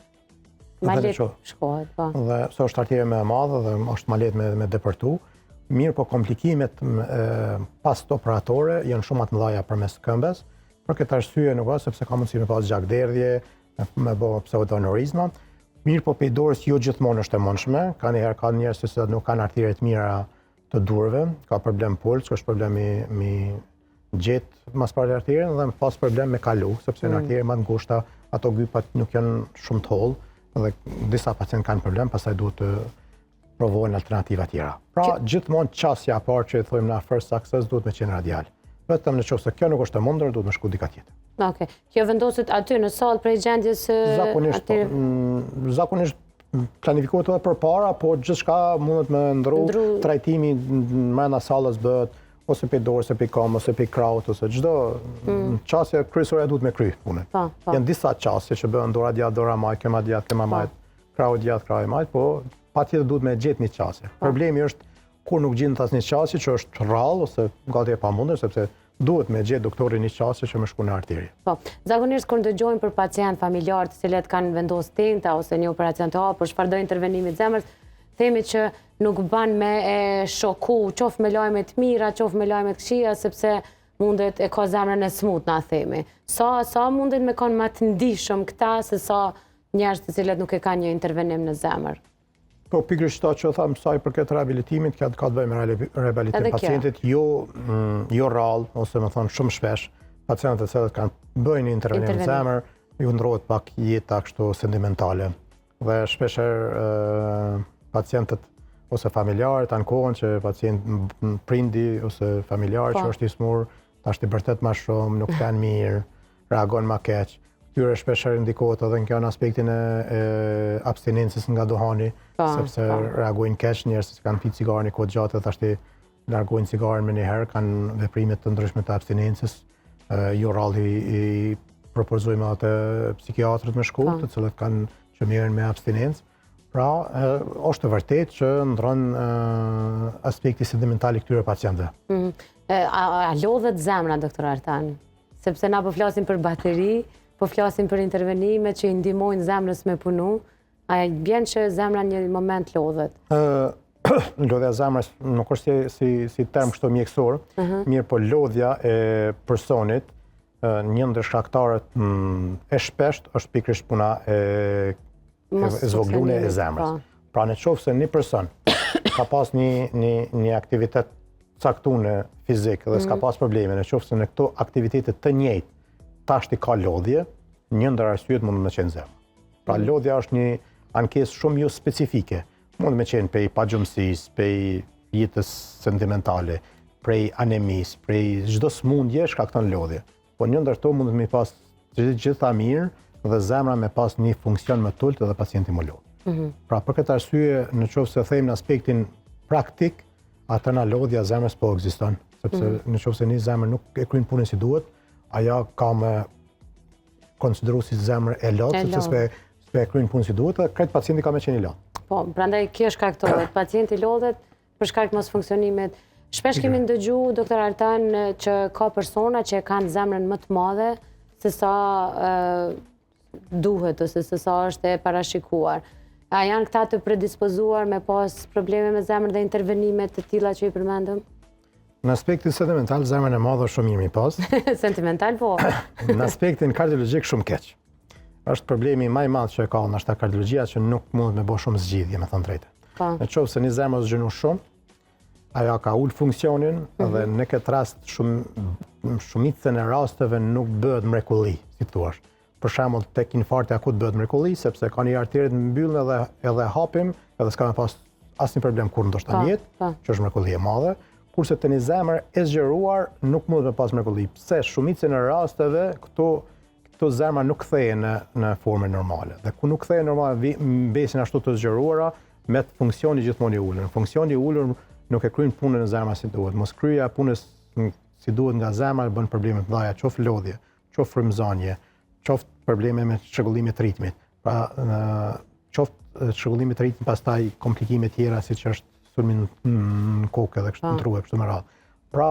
Ma lehtë shkohet, po. Dhe se është arterie më e madhe dhe është ma lehtë me me depërtu. Mirëpo komplikimet postoperatore janë shumë më të mëdha përmes këmbës. Për këtë arsye nuk është sepse ka mundësi me pas gjakderdhje, me, me bë pseudoaneurizma. Mirëpo prej dorës jo gjithmonë është e mundshme, ka njëherë ka njerëz të cilët nuk kanë arterie të mira të duarve, ka problem puls, është problem me, me gjetë mas pari arterien dhe me pas problem me kalu, sepse në mm. arterie më të ngushta ato gypat nuk janë shumë të hollë dhe disa pacientë kanë problem, pastaj duhet të provohen alternativa tjera. Pra, gjithmonë qasja e parë që i thojmë na first access duhet me qenë radial. Vetëm në qoftë se kjo nuk është e mundur, duhet me shku dika tjetër. Okej. Kjo vendoset aty në sallë prej gjendjes së Zakonisht, po, mm, zakonisht planifikohet edhe përpara, po gjithçka mundet me ndru, trajtimi mrena sallës bëhet ose prej dorës, ose prej kamës, ose prej krahut, ose çdo mm. qasje kryesore duhet me kry punën. Po, po. Janë disa qasje që bëhen dora djathtë, dora majtë, këmba djathtë, këmba po. majtë, krahu djathtë, krahu i majtë, po patjetër duhet me gjetë një qasje. Po. Problemi është kur nuk gjendet asnjë qasje që është rrallë ose gati e pamundur sepse duhet me gjetë doktori një qasje që me shku në arterie. Po, zakonisht kur ndëgjojmë për pacient familjar të cilët kanë vendosë stenta ose një operacion të hapur, çfarëdo intervenimi të zemrës, themi që nuk ban me e shoku, qoftë me lajme të mira, qoftë me lajme të këqija, sepse mundet e ka zemrën e smut, na themi. Sa, sa mundet me konë ma të ndishëm këta, se sa njerëz të cilët nuk e kanë një intervenim në zemër. Po, pikërisht ato që thamë sa i përket rehabilitimit, ka, ka të bëjë me rehabilitim pacientit, jo, mm, jo rrallë, ose me thonë shumë shpesh, pacientët të cilët kanë bëjnë një intervenim në zemër, ju ndrohet pak jeta kështu sentimentale. Dhe shpeshherë pacientët ose familjarët ankohen që pacient prindi ose familjarë që po. është i smur, tash t'i bërtet ma shumë, nuk flen mirë, reagon ma keq. Tyre shpeshherë ndikohet edhe në kjo në aspektin e, e abstinencës nga duhani, pa, po, sepse pa. Po. reagojnë keq njerëz që kanë pi cigare një kohë gjatë dhe tashti largojnë cigaren menjëherë, kanë veprime të ndryshme të abstinencës, jo rrallë i, i propozojmë edhe te psikiatrët me shku, po. të cilët kanë që merren me abstinencë. Pra, është e vërtetë që ndron aspekti sentimental i këtyre pacientëve. Mm -hmm. a, a lodhet zemra, doktor Artan? Sepse na po flasim për bateri, po flasim për intervenime që i ndihmojnë zemrës me punu, a i bjen që zemra një moment lodhet? lodhja e zemrës nuk është si, si, si term kështu mjekësor, uh -huh. mirëpo lodhja e personit, një ndër shkaktarët mm, e shpesht është pikërisht puna e e zvoglume e zemrës. Po. Pra në qoftë se një person ka pas një, një, një aktivitet caktun fizik dhe s'ka mm. pas probleme, në qoftë se në këto aktivitete të njëjtë, tashti ka lodhje, një ndër arsyet mund me qenë zemra. Pra mm. lodhja është një ankesë shumë jo specifike. Mund me qenë prej pagjumësisë, prej jetës sentimentale, prej anemisë, prej çdo smundje shkakton lodhje. Po një ndër to mund me pas të gjitha mirë dhe zemra me pas një funksion më të ulët dhe pacienti m'u lodh. Mm -hmm. Pra për këtë arsye, në qoftë se themi në aspektin praktik, atëherë lodhja e zemrës po ekziston, sepse mm -hmm. në qoftë se një zemër nuk e kryen punën si duhet, ajo ka me konsideru si zemër e lodhë, sepse s'pe s'pe e kryen punën si duhet, dhe krejt pacienti ka me qenë i lodhë. Po, prandaj kjo shkaktohet, pacienti lodhet, për shkak të mosfunksionimit. Shpesh kemi ndëgju, doktor Artan, që ka persona që e kanë zemrën më të madhe se sa duhet ose se sa është e parashikuar. A janë këta të predispozuar me pas probleme me zemrën dhe intervenime të tilla që i përmendëm? Në aspektin sentimental, zemrën e madhe është shumë mirë mi pas. Sentimental, po. Në aspektin kardiologjik shumë keq. Është problemi ma i madh që e ka ndoshta kardiologjia që nuk mundet me bo shumë zgjidhje, me thënë drejtën. Po. Në qoftë se një zemër është zgjanu shumë, ajo ka ulë funksionin mm -hmm. dhe në këtë rast shumë, shumicën e rasteve nuk bëhet mrekulli, si thuash. Për shembull, tek infarkti akut bëhet mrekulli, sepse ka një arterie të mbyllun edhe, edhe hapim, edhe s'ka me pas asnjë problem kurrë ndoshta po, në jetë, po. që është mrekulli e madhe, kurse te një zemër e zgjeruar nuk mundet me pas mrekulli. Pse shumicën e rasteve këto këto zemra nuk kthehen në në formën normale. Dhe ku nuk kthehen normale, mbesin ashtu të zgjeruara me funksioni gjithmonë i ulur. Funksioni i ulur nuk e kryen punën e zemrës si duhet. Mos kryerja e punës si duhet nga zemra bën probleme të mëdha, qoftë lodhje, qoftë frymëzanje, qoftë probleme me çrregullime të ritmit. Pra, qoftë çrregullime të ritmit, pastaj komplikime tjera siç është sulmi në kokë edhe kështu në tru e kështu me radhë. Pra,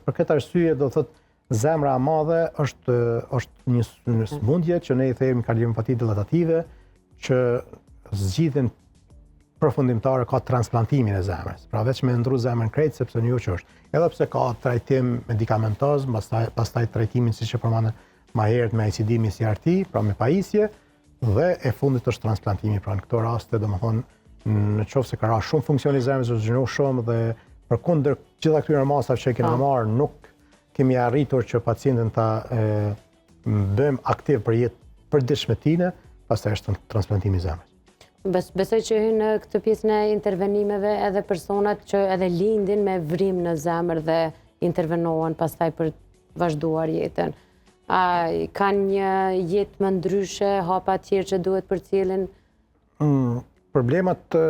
për këtë arsye do thotë zemra e madhe është është një një sëmundje që ne i themi kardiomiopati dilatative që zgjidhjen përfundimtare ka transplantimin e zemrës. Pra veç me ndru zemrën krejt sepse një që është. Edhe pse ka trajtim medikamentoz, pastaj pastaj trajtimin siç e përmendëm ma herët me ICD, me CRT, pra me pajisje dhe e fundit është transplantimi. Pra në këto raste, domethënë, në qoftë se ka ra shumë funksioni i zemrës, është zgjanu shumë dhe përkundër gjitha këtyre masave që i kena po. marrë, nuk kemi arritur që pacientin ta e, bëjmë aktiv për jetë përditshme tine, pastaj është transplantimi i zemrës. Bes, besoj që hynë në këtë pjesën e intervenimeve edhe personat që edhe lindin me vrimë në zemër dhe intervenohen pastaj për vazhduar jetën. A kanë një jetë më ndryshe, hapa tjerë që duhet përcjellin? Mm, problemet e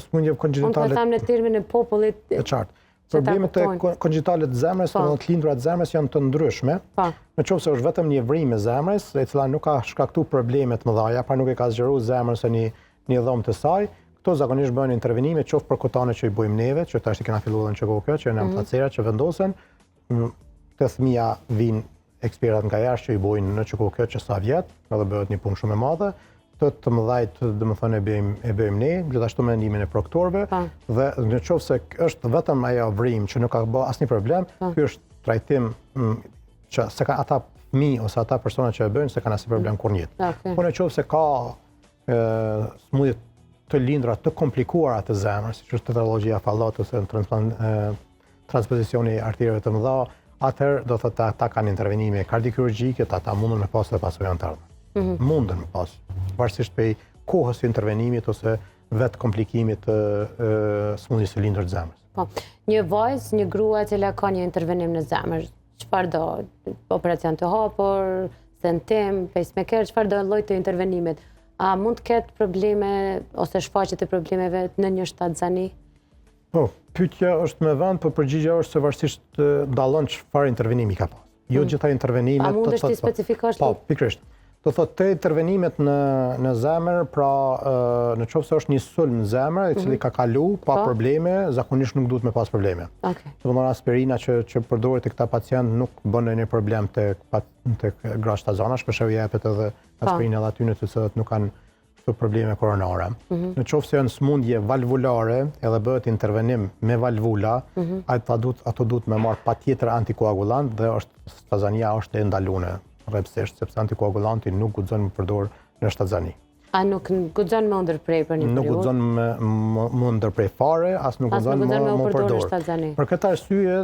sëmundjeve kongjenitale... Unë po them në termin e popullit... E qartë. Problemet e kongjenitale të zemrës, po. të lindura të zemrës janë të ndryshme. Po. Në qoftë se është vetëm një vrimë e zemrës, e cila nuk ka shkaktu probleme të mëdha, pra nuk e ka zgjeru zemrën se një, një dhomë të saj, këto zakonisht bëhen intervenime qoftë perkutane që i bëjmë neve, që tash i kena filluar në QKUK, që janë mm -hmm. që vendosen, te fëmija vijnë ekspertat nga jashtë që i bojnë në QKUK që sa vjet, edhe bëhet një punë shumë e madhe, të të mëdhajt, domethënë, e bëjmë, e bëjmë ne, gjithashtu me ndihmën e proktorëve, dhe në qoftë se është vetëm ajo vrimë që nuk ka bë asnjë problem, ky është trajtim mm, që s'e ka ata fëmijë ose ata persona që e bëjnë s'e kanë asnjë problem kurrë në jetë. Okay. Po në qoftë se ka sëmundje të lindura të komplikuara të zemrës, siç është tetralogjia Fallot ose transplant transpozicioni i artereve të mëdha, atëherë do thotë ata kanë intervenime kardiokirurgjike, ata mundën me pas edhe pasoja në të ardhmen. Mm -hmm. Mundën me pas, varësisht prej kohës së intervenimit ose vetë komplikimit të sëmundjes së lindur të zemrës. Po, një vajzë, një grua e cila ka një intervenim në zemër, çfarëdo, operacion të hapur, stentim, pacemaker, çfarëdo lloj të intervenimit, a mund të ketë probleme ose shfaqje të problemeve në një shtatzani? Po, pyetja është me vend, po përgjigja është se varësisht dallon çfarë intervenimi ka pas. Jo mm. gjitha intervenimet... A mundesh t'i specifikosh? Po, pikërisht. Do thotë te intervenimet në në zemër, pra në qoftë se është një sulm në zemër, i cili mhm. ka kalu pa po. probleme, zakonisht nuk duhet me pas probleme. Okej. Domethënë aspirina që që përdoret te këta pacientë nuk bën ndonjë problem tek tek gratë shtazana, shpeshherë jepet edhe po. aspirina edhe atyne të cilët nuk kanë këto probleme koronare. Mm -hmm. Në qoftë se janë smundje valvulare edhe bëhet intervenim me valvula, mm -hmm. ato duhet ato duhet me marr patjetër antikoagulant dhe është shtazania është e ndalune rreptësisht sepse antikoagulanti nuk guxon me përdor në shtazani. A nuk guxon me u ndërpre për një periudhë? Nuk guxon me me u ndërpre fare, as nuk guxon me u përdor në shtazani. Për këtë arsye,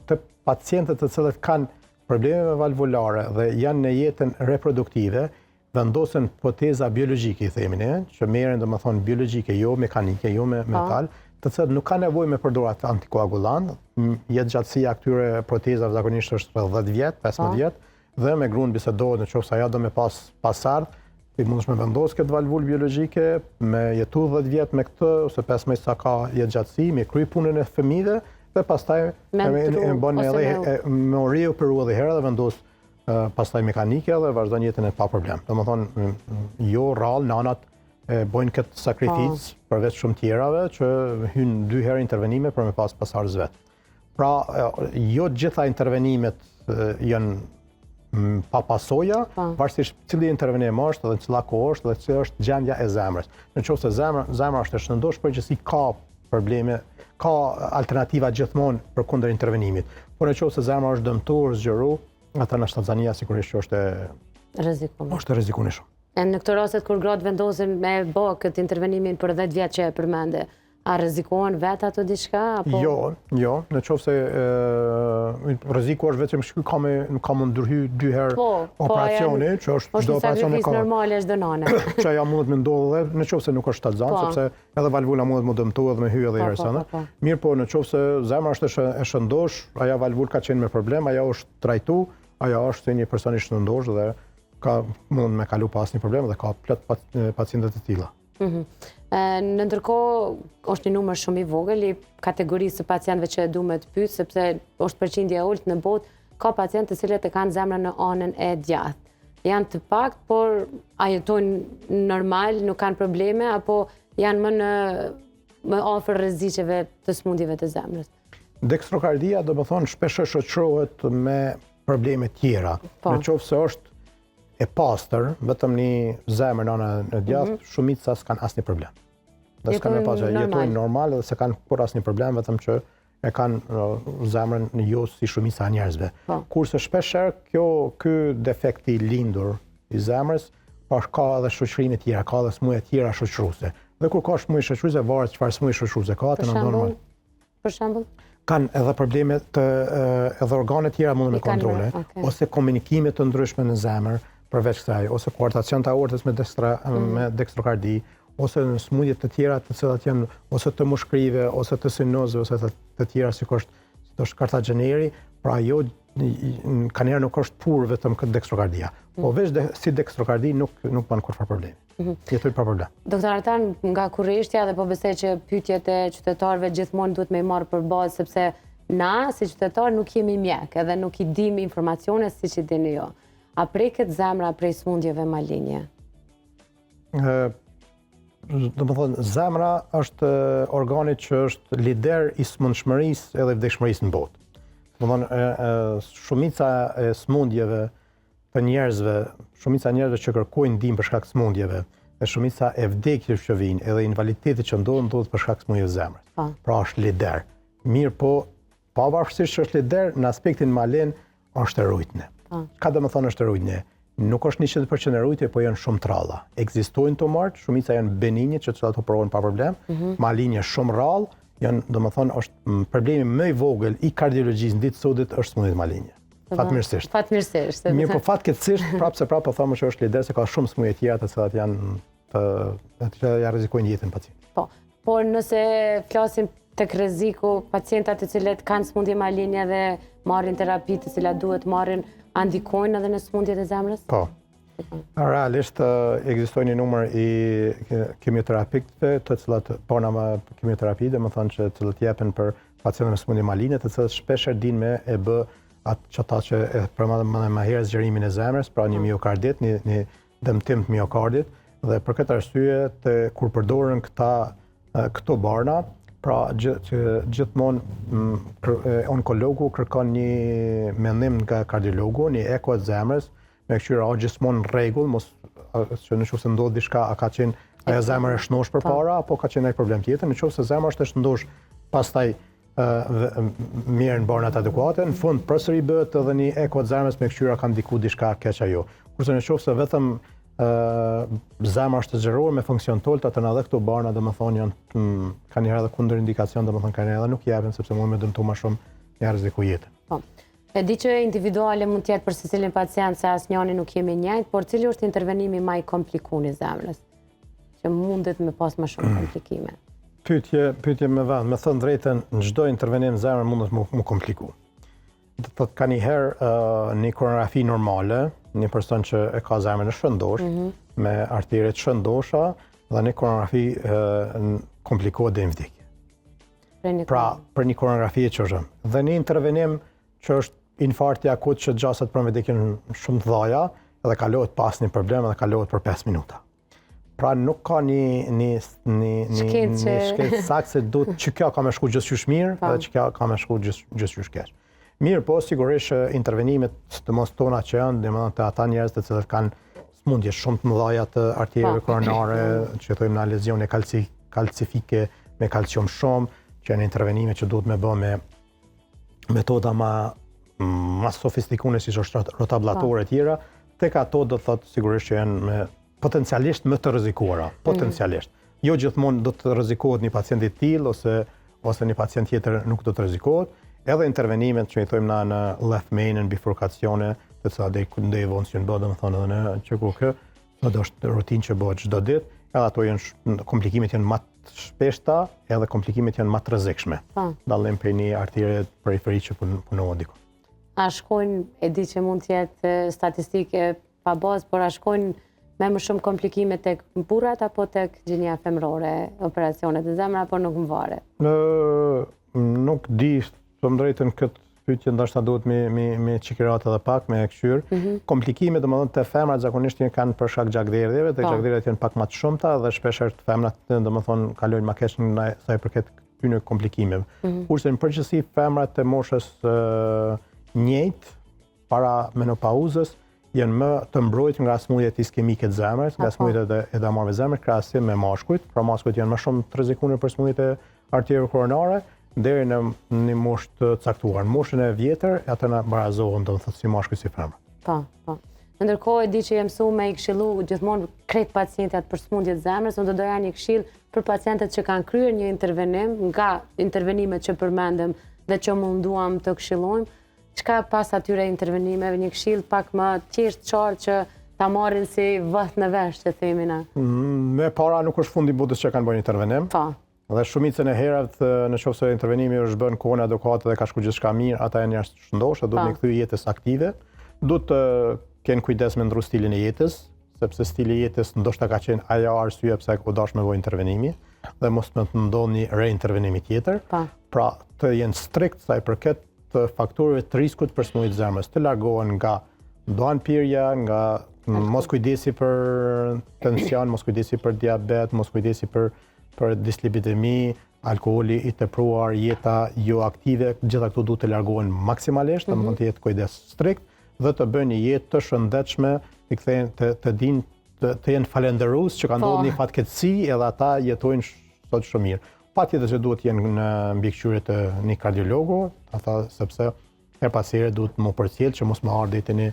te pacientët të cilët kanë probleme valvulare dhe janë në jetën reproduktive, vendosen proteza biologjike, i themi ne, që merren domethënë biologjike, jo mekanike, jo me po. metal, të cilat nuk ka nevojë me përdor atë antikoagulant, jetëgjatësia e këtyre protezave zakonisht është rreth 10 vjet, 15 po. vjet, dhe me gruan bisedohet në qoftë se ajo do me pas pasardhës, ti mundesh me vendos këtë valvul biologjike, me jetu 10 vjet me këtë, ose 15 sa ka jetëgjatësi, me kry punën e fëmijëve, dhe pastaj me, me, me, me, edhe, me u rioperu edhe herë dhe vendos pastaj mekanike dhe vazhdon jetën e pa problem. Domethënë, jo rrallë, nanat e bojnë këtë sakrificë po. përveç shumë tjerave që hynë dy herë intervenime për me pas pasardhës vetë. Pra, jo gjitha intervenimet janë pa pasoja, po. varësisht cili intervenim është dhe cila kohë është dhe cila është gjendja e zemrës. Në qoftë se zemra, zemra është e shëndoshë, përgjithësi ka probleme, ka alternativa gjithmonë përkundër intervenimit. Por në qoftë se zemra është dëmtuar, zgjeru, atëherë shtatzania sigurisht që është e rrezikuar. Është e rrezikuar shumë. E në këto rastet kur gratë vendosin me bë këtë intervenimin për 10 vjet që e përmende, a rrezikohen vetë ato diçka apo? Jo, jo, në qoftë se rreziku është vetëm që ka me ka me ndërhy dy herë po, po, operacioni, që është çdo operacion e ka. Normale është dënone. Që ajo mundet me ndodhë edhe në qoftë se nuk është shtatzan, po. sepse Edhe valvula mundet me u dëmtu edhe me hy edhe po, herë po, po, Mirëpo, në qoftë se zemra është e shëndosh, ajo valvul ka qenë me problem, ajo është trajtu, ajo është si një person i shëndosh dhe ka mund me kalu pa asnjë problem dhe ka plot pacientë të tilla. Mhm. Në ndërkohë, është një numër shumë i vogël i kategorisë së pacientëve që e du me të pyet, sepse është përqindje e ulët në botë, ka pacientë të cilët e kanë zemrën në anën e djathtë. Janë të paktë, por a jetojnë normal, nuk kanë probleme, apo janë më në më afër rreziqeve të sëmundjeve të zemrës? Dekstrokardia, domethonë, shpesh shoqërohet me probleme tjera. Po. Në qoftë se është e pastër, vetëm një zemër në anën e djathtë, mm -hmm. shumica s'kanë asnjë problem. Dhe s'kanë me pasë, jetojnë normal dhe s'e kanë kurrë asnjë problem, vetëm që e kanë zemrën në jo si shumica e njerëzve. Po. Kurse shpeshherë, kjo, ky defekt i lindur i zemrës, pa ka edhe shoqërime tjera, ka edhe smuje tjera shoqëruese. Dhe kur ka smuje shoqëruese, varet çfarë smuje shoqëruese ka, të në normal. Për shembull? Kanë edhe probleme të edhe organe tjera mundën me kontrole, okay. ose komunikime të ndryshme në zemër, përveç kësaj, ose koartacion të aortës me, dekstra, mm. me dekstrokardi, ose në sëmundje të tjera të cilat janë ose të mushkërive, ose të sinusëve, ose të, të tjera sikur është si është kartageneri, pra jo kanjëherë nuk është pur vetëm këtë dekstrokardia. Po mm. veç de, si dekstrokardi nuk nuk bën kurrfarë problemi. Mm -hmm. Jetojnë pa problem. Doktor Artan, nga kureshtja dhe po besoj që pyetjet e qytetarëve gjithmonë duhet me i marrë për bazë sepse na si qytetarë nuk jemi mjek edhe nuk i dim informacionet siç i dini ju. A preket zemra prej sëmundjeve malinje? Domethonë, zemra është organi që është lider i smundshmërisë edhe vdekshmërisë në botë. Domethonë, shumica e smundjeve të njerëzve, shumica e njerëzve që kërkojnë ndihmë për shkak të smundjeve, dhe shumica e vdekjeve që vijnë, edhe invaliditetit që ndodh, ndodh për shkak të smundjeve të zemrës. Po. Pra është lider. Mirëpo, pavarësisht që është lider, në aspektin malin, është e rujtne. Po. Ka domethonë është e rujtne? Nuk është 100% e rujtne, po janë shumë të rralla. Ekzistojnë tumorët, shumica janë beninje që të cilat operohen pa problem, mm -hmm. malinje shumë rrallë, janë, domethonë, është problemi më i vogël i kardiologjisë në ditë sotit është sëmundjet malinje. Po, Fatmirësisht. Fatmirësisht. Mirëpo fatkeqësisht, prapë se prapë po thamë që është lider se ka shumë sëmundje tjera të cilat janë të, të cilat ja rrezikojnë jetën pacientit. Po, por nëse flasim tek rreziku pacientat të cilët kanë sëmundje malinje dhe marrin terapi të cilat duhet marrin, a ndikojnë edhe në sëmundjet e zemrës? Po. Realisht ekzistojnë një numër i kimioterapikëve, të cilat barna me kimioterapi, domethënë që të cilët jepen për pacientët me sëmundje malinje, të cilët shpeshherë dinë me e bë atë që ta që e përmendëm më më herët zgjerimin e zemrës, pra një mm. miokardit, një, një dëmtim të miokardit, dhe për këtë arsye të kur përdoren këta këto barna, pra që gjithmonë mm, onkologu kërkon një mendim nga kardiologu, një eko të zemrës, me këqyrë a gjithmonë në rregull, mos që në qoftë se ndodh diçka, a ka qenë ajo zemër e shnosh përpara, po. apo ka qenë ai problem tjetër, në qoftë se zemra është e shnosh, pastaj merren barnat adekuate, në fund përsëri bëhet edhe një eko të zemrës me këqyrë a ka ndiku diçka keq ajo. Kurse në qoftë se vetëm zemra është e zgjeruar me funksion të ulët, atëherë edhe këto barna domethënë janë mm, kanë një herë edhe kundërindikacion, domethënë kanë edhe nuk jepen sepse mund me dëmtu më shumë me rreziku jetën. Po. E di që individuale mund të jetë për secilin pacient se asnjëri nuk jemi njëjtë, por cili është intervenimi më i komplikuar i zemrës? Që mundet me pas më shumë komplikime. Pyetje, pyetje me vend, me thënë drejtën, në çdo intervenim zemrë mundet mu, mu kompliku. Do të thotë ka një herë uh, një koronografi normale, një person që e ka zemrën e shëndosh, mm -hmm. me arteriet shëndosha, dhe një koronografi uh, komplikohet deri në vdekje. Pra, për një koronografi e qëshëm. Dhe një intervenim që është infarkti akut që gjasat për vdekje shumë të mdhaja, edhe kalohet pa asnjë problem edhe kalohet për 5 minuta. Pra nuk ka një një një një një shkencë saktë se do që kjo ka me shku gjithqysh mirë po. dhe që kjo ka me shku gjithqysh keq. Mirë, po sigurisht intervenimet sidomos tona që janë, domethënë te ata njerëz të cilët kanë sëmundje shumë të mëdha të arterieve po. koronare, që thojmë na lezione kalci, kalcifike me kalcium shumë, që janë intervenime që duhet me bë me metoda ma ma sofistikune siç është rotablatore e tjera, tek ato do të thotë sigurisht që janë me potencialisht më të rrezikuara, mm. potencialisht. Jo gjithmonë do të rrezikohet një pacient i tillë ose ose një pacient tjetër nuk do të rrezikohet. Edhe intervenimet që i thojmë na në left main në bifurkacione, të cilat deri deri vonë s'janë bërë, domethënë edhe në QKUK, do të është rutinë që bëhet çdo ditë, edhe ato janë komplikimet janë më të shpeshta, edhe komplikimet janë më të rrezikshme. Po. Dallim prej një arterie periferi që punohet diku. A shkojnë, e di që mund të jetë statistikë pa bazë, por a shkojnë me më shumë komplikime tek burrat apo tek gjinia femërore, operacionet në zemër apo nuk më varet? Në, nuk di, të them drejtën këtë pyetje ndoshta duhet me me me çekirat edhe pak me e kqyr. Mm -hmm. Komplikimet domethënë te femrat zakonisht janë kanë për shkak gjakderdhjeve, te po. gjakderdhjet janë pak më të shumta dhe shpeshherë te femrat domethënë kalojnë më keq në sa i përket këtyre komplikimeve. Mm -hmm. Kurse në përgjithësi femrat e moshës njëjtë para menopauzës janë më të mbrojtur nga sëmundjet iskemike të zemrës, nga sëmundjet e, e damarëve të zemrës, krahasim me mashkujt. Pra mashkujt janë më shumë të rrezikuar për sëmundjet e arterieve koronare deri në një moshë të caktuar. Në moshën e vjetër ata na barazohen, do të thotë si mashkuj si femra. Po, po. Në ndërkohë e di që je mësu me i këshillu gjithmonë krejt pacientat për sëmundjet e zemrës, unë do doja një këshillë për pacientët që kanë kryer një intervenim nga intervenimet që përmendëm dhe që munduam të këshillojmë, Çka pas atyre intervenimeve, një këshillë pak më thjesht qartë që ta marrin si vath në vesh që themi na. Mm, e para nuk është fundi i botës që kanë bërë intervenim. Po. Dhe shumicën e herëve në qoftë se intervenimi është bërë në kohën adekuate dhe ka shku gjithçka mirë, ata janë njerëz të shëndoshë, duhet me kthy jetës aktive, duhet të kenë kujdes me ndrru stilin e jetës, sepse stili i jetës ndoshta ka qenë ajo arsye pse u dash me bo intervenimi dhe mos me të ndodhë një reintervenimi tjetër. Pa. Po. Pra, të jenë strikt sa i përket të faktorëve të riskut për sëmundje të zemrës, të largohen nga duhanpirja, nga moskujdesi për tension, moskujdesi për diabet, moskujdesi për për dislipidemi, alkooli i tepruar, jeta jo aktive, gjitha këto duhet të largohen maksimalisht, mm -hmm. domethënë të jetë kujdes strikt dhe të bëjnë një jetë të shëndetshme, të kthehen të të dinë të, të jenë falënderues që ka po. ndodhur një fatkeqësi edhe ata jetojnë sot shumë mirë. Patjetër që duhet të jenë në mbikëqyrje të një kardiologu, ata sepse herë pas here duhet m'u përcjell që mos me ardhë deri te një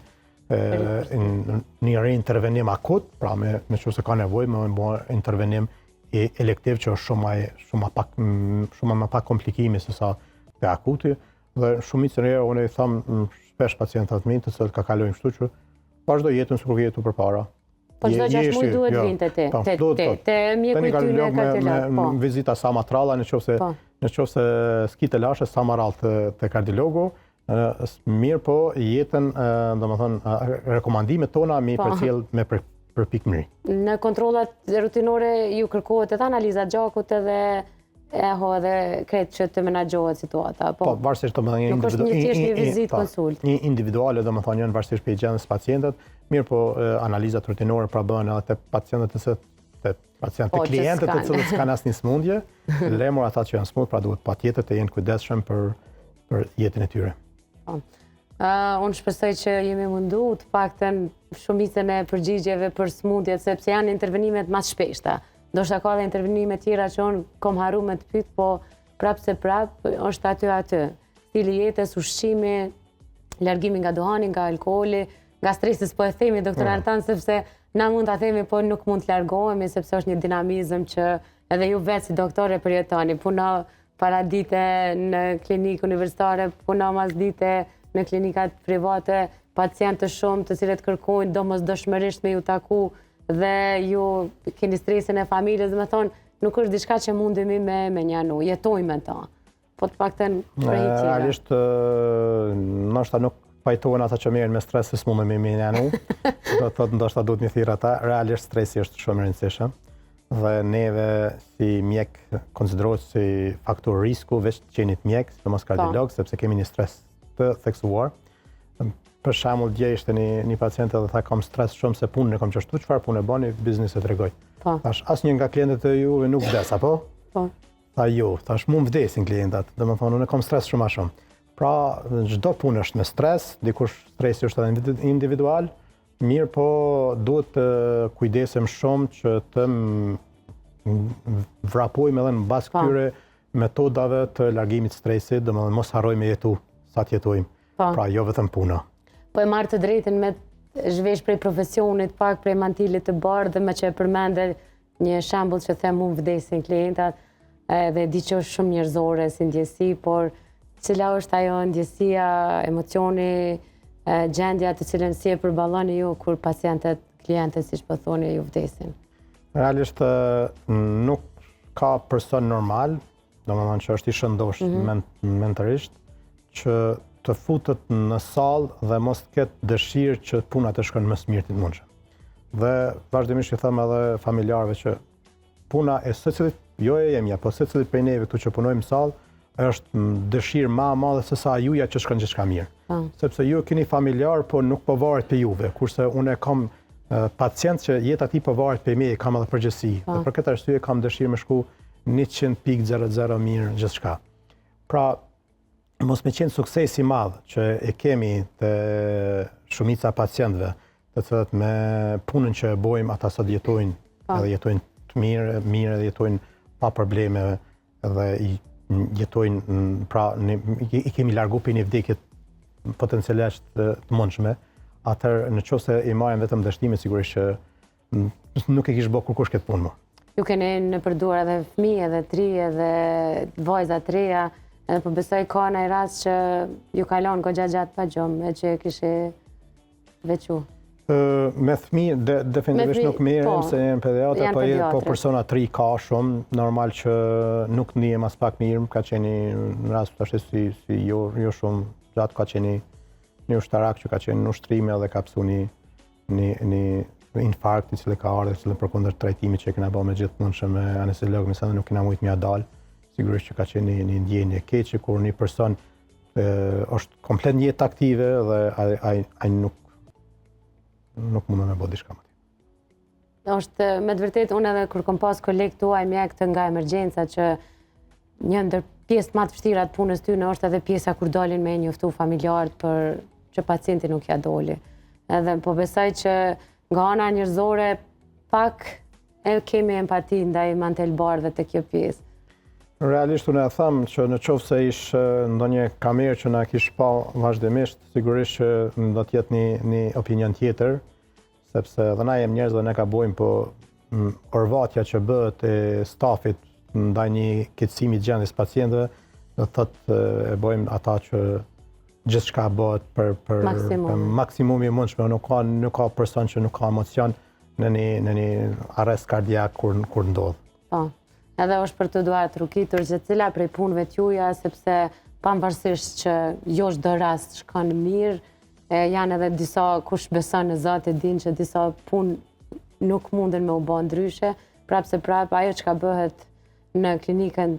një reintervenim akut, pra me me qoftë se ka nevojë me bo intervenim i elektiv që është shumë më shumë më pak shumë më pak komplikimi se sa te akuti dhe shumicën e herë unë i tham shpesh pacientëve të mi të cilët ka kalojnë kështu që vazhdo jetën sikur ke jetu përpara. Po çdo 6 muaj duhet jo, vinte te po, te te te mjeku i tyre kardiolog, po. Vizita sa ma t'rralla në qoftë se po. Në qoftë se s'ki telashe, sa më rrallë te, te kardiologu, mirëpo jetën, domethënë, rekomandimet tona mi po. përcjell me për, përpikmëri. Në kontrollat rutinore ju kërkohet edhe analiza gjakut edhe eho edhe krejt që të menaxhohet situata. Po, po varësisht domethënë një Nuk është një thjesht një vizitë po, konsult. Një individuale domethënë janë varësisht prej gjendjes pacientit, mirëpo analizat rutinore pra bëhen edhe te pacientët të cilët te pacientët, po, klientët të cilët s'kanë asnjë sëmundje, le më ata që janë sëmurë, pra duhet patjetër të jenë kujdesshëm për për jetën e tyre. Po. Uh, unë shpresoj që jemi mundu të paktën shumicën e përgjigjeve për sëmundjet, sepse janë intervenimet ma të shpeshta. Ndoshta ka dhe intervenime tjera që unë kom harru me të pytë, po prapë se prapë është aty aty. Stili i jetës, ushqimi, largimi nga duhani, nga alkooli, nga stresi s'po e themi, doktor mm. Artan, sepse na mund ta themi, po nuk mund të largohemi, sepse është një dinamizëm që edhe ju vetë si doktor e përjetoni. Puno paradite në klinikë universitare, puno masdite në klinikat private, pacientë të shumë të cilët kërkojnë domosdoshmërisht me ju taku dhe ju keni stresin e familjes, domethonë, nuk është diçka që mundemi me mënjanu, jetojmë me ta. Po të paktën shprehi tjera. Realisht, ndoshta nuk pajtohen ata që merren me stres se s'mundemi me mënjanu. Do të thotë ndoshta duhet me thirr ata. Realisht stresi është shumë i rëndësishëm dhe neve si mjek konsiderohet si faktor risku veç të qenit mjek, sidomos po. kardiolog, sepse kemi një stres të theksuar. Për shembull, dje ishte një një pacient edhe tha kam stres shumë se punën e kam qashtu, çfarë punë bani, biznes e tregoj. Po. Thash asnjë nga klientët e juve nuk vdes apo? Po. Tha jo, thash mu më vdesin klientat, domethonë unë kam stres shumë ma shumë. Pra, çdo punë është me stres, dikush stresi është edhe individual, mirëpo duhet të kujdesem shumë që të vrapojmë edhe në bazë po. këtyre metodave të largimit stresit, domethonë mos harrojmë me jetu sa të jetojmë. Po. Pra, jo vetëm puna. Po e marr të drejtën me zhvesh prej profesionit, pak prej mantilit të bardhë dhe meqë e përmende një shembull që the mu vdesin klientat, edhe di që është shumë njerëzore si ndjesi, por cila është ajo ndjesia, emocioni, gjendja të cilën si e përballoni ju kur pacientët, klientët, siç po thoni, ju vdesin? Realisht nuk ka person normal, domethënë që është i shëndoshë mm -hmm. mentalisht, që të futet në sallë dhe mos të ketë dëshirë që puna të shkon më së miri të mundshme. Dhe vazhdimisht i them edhe familjarëve që puna e secilit, jo e jemja, po secilit prej neve këtu që punojmë në sallë, është dëshirë ma e madhe se sa juja që shkon gjithçka mirë. Po. Sepse ju keni familjar, po nuk po varet prej juve, kurse unë e kam pacient që jeta e tij po varet prej meje, kam edhe përgjegjësi. Po. Dhe për këtë arsye kam dëshirë me shku 100.00 mirë gjithçka. Pra, mos me qenë sukses i madh që e kemi te shumica e pacientëve, të cilët me punën që e bojmë, ata sot jetojnë, po. edhe jetojnë të mirë, mirë edhe jetojnë pa probleme dhe i jetojnë, pra ne, i kemi largu prej një vdekje potencialisht të, të mundshme, atëherë në qoftë se i marrim vetëm dështimet, sigurisht që nuk e kish bo kurkush këtë punë më. Ju keni nëpër duar edhe fëmijë, edhe të ri, edhe vajza të reja, edhe po besoj ka naj rast që ju ka lon goxha gjatë pa gjumë, e që e kishi veçu. Me fëmijë, de, definitivisht nuk merrem, po, se janë pediatër, po, po persona të ri ka shumë, normal që nuk ndihem aspak mirë, ka qenë një rast tash si, si jo, jo shumë gjatë, ka qenë një ushtarak që ka qenë në ushtrime dhe ka pësu një një një infarkt i cili ka ardhur, i cili përkundër trajtimit që e kena bërë me gjithë mundshëm me anesteziolog, me sa nuk kena mujt me ia dal. Sigurisht që ka qenë një, një ndjenjë e keqe kur një person e, është komplet në jetë aktive dhe ai ai ai nuk nuk mund me bë diçka më tepër. Është me të vërtetë unë edhe kur kom pas kolegë tuaj mjekë të nga emergjenca që Një ndër pjesët ma të vështira të punës tyne është edhe pjesa kur dalin me njoftu familjarët për që pacienti nuk ja doli. Edhe po besoj që nga ana njerëzore pak e kemi empati ndaj mantelbardhëve te kjo pjesë. Realisht unë e them që në qoftë se ish ndonjë kamerë që na kish pa vazhdimisht, sigurisht që do të jetë një, një opinion tjetër, sepse edhe na jem njerëz dhe ne gabojmë, po orvatja që bëhet e stafit ndaj një keqësimi të gjendjes pacientëve, do të thotë e bëjmë ata që gjithçka bëhet për për maksimum. për maksimumi i mundshëm, nuk ka nuk ka person që nuk ka emocion në një në një arrest kardiak kur kur ndodh. Po. Edhe është për të duartrokitur gjithsecila prej punëve t'juja, sepse pavarësisht që jo çdo rast shkon mirë, e, janë edhe disa kush beson në Zot e din që disa punë nuk munden me u bë ndryshe, prapë se prapë ajo çka bëhet në klinikën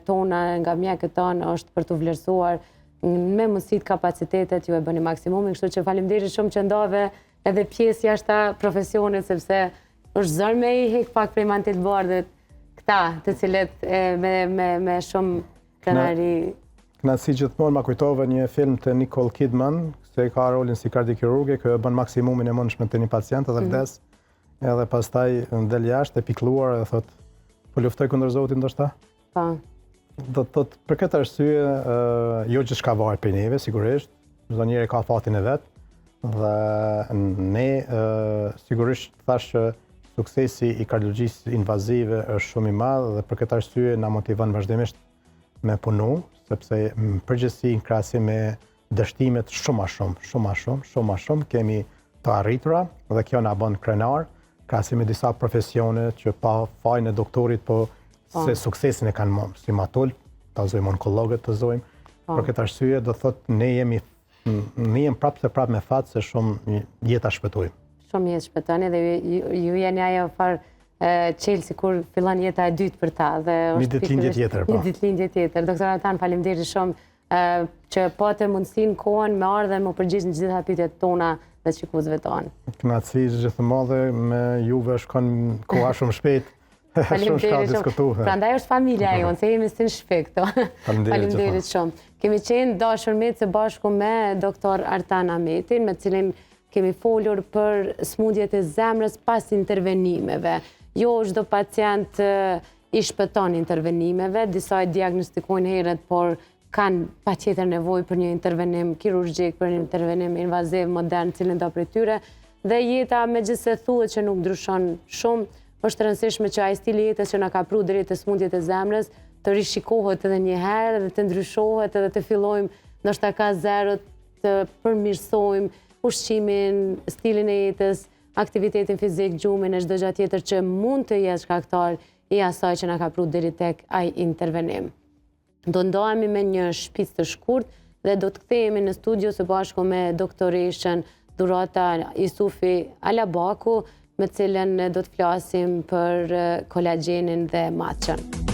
tona nga mjekët tonë është për t'u vlerësuar me mundësitë kapacitetet ju e bëni maksimumin, kështu që faleminderit shumë që ndave edhe pjesë jashta profesionit, sepse është zor me i hek pak prej mantelbardhit këta, të cilët me, me, me shumë krenari. Kënaqësi gjithmonë ma kujtove një film të Nicole Kidman, se ka rolin si kardiokirurge, që e bën maksimumin e mundshme të një pacient edhe mhm. vdes. Mm Edhe pastaj del jashtë e pikëlluar edhe thot, po luftoj kundër Zotit ndoshta? Po. Do të thotë për këtë arsye, jo gjithçka varet prej neve, sigurisht, çdo njeri ka fatin e vet dhe ne sigurisht thash që suksesi i kardiologjisë invazive është shumë i madh dhe për këtë arsye na motivon vazhdimisht me punu, sepse në përgjithësi në krahasim me dështimet shumë ma shumë, shumë ma shumë, shumë ma shumë kemi të arritura dhe kjo na bën krenar, krahasim me disa profesione që pa fajin e doktorit, po, po. se suksesin e kanë më, si ma t'ulët, ta zojmë onkologët të zojmë. Po. Për këtë arsye do thot ne jemi ne jemi prapë se prapë me fat se shumë jeta shpëtojmë. Shumë jetë shpëtoni dhe ju, ju jeni ajo farë çelësi kur fillon jeta e dytë për ta dhe është një ditëlindje tjetër, po. Një ditëlindje tjetër. Doktor Artan, faleminderit shumë që pate mundësinë kohën me ardhë dhe me u përgjigj në gjitha pyetjet tona dhe shikuesve tonë. Kënaqësi gjithmonë dhe me juve shkon koha shumë shpejt. Shumë shka diskutu. Prandaj është familja jonë, se jemi si në shpi këto. Faleminderit shumë. Kemi qenë dashur miq së bashku me doktor Artan Ametin, me cilin kemi folur për smundjet e zemrës pas intervenimeve. Jo çdo pacient i shpëton intervenimeve, disa e diagnostikojnë herët, por kanë patjetër nevojë për një intervenim kirurgjik, për një intervenim invaziv, modern, cilindo prej tyre, dhe jeta megjithëse thuhet që nuk ndryshon shumë, është e rëndësishme që ai stili i jetës që na ka pru deri te sëmundjet e zemrës, të rishikohet edhe një herë dhe të ndryshohet edhe të fillojmë ndoshta ka zero të përmirësojmë ushqimin, stilin e jetës, aktivitetin fizik, gjumin e çdo gjë tjetër që mund të jetë shkaktar i asaj që na ka pru deri tek ai intervenim. Do ndahemi me një shpicë të shkurt dhe do të kthehemi në studio së bashku me doktoreshën Dhurata Isufi Alabaku, me cilën do të flasim për kolagjenin dhe maçën.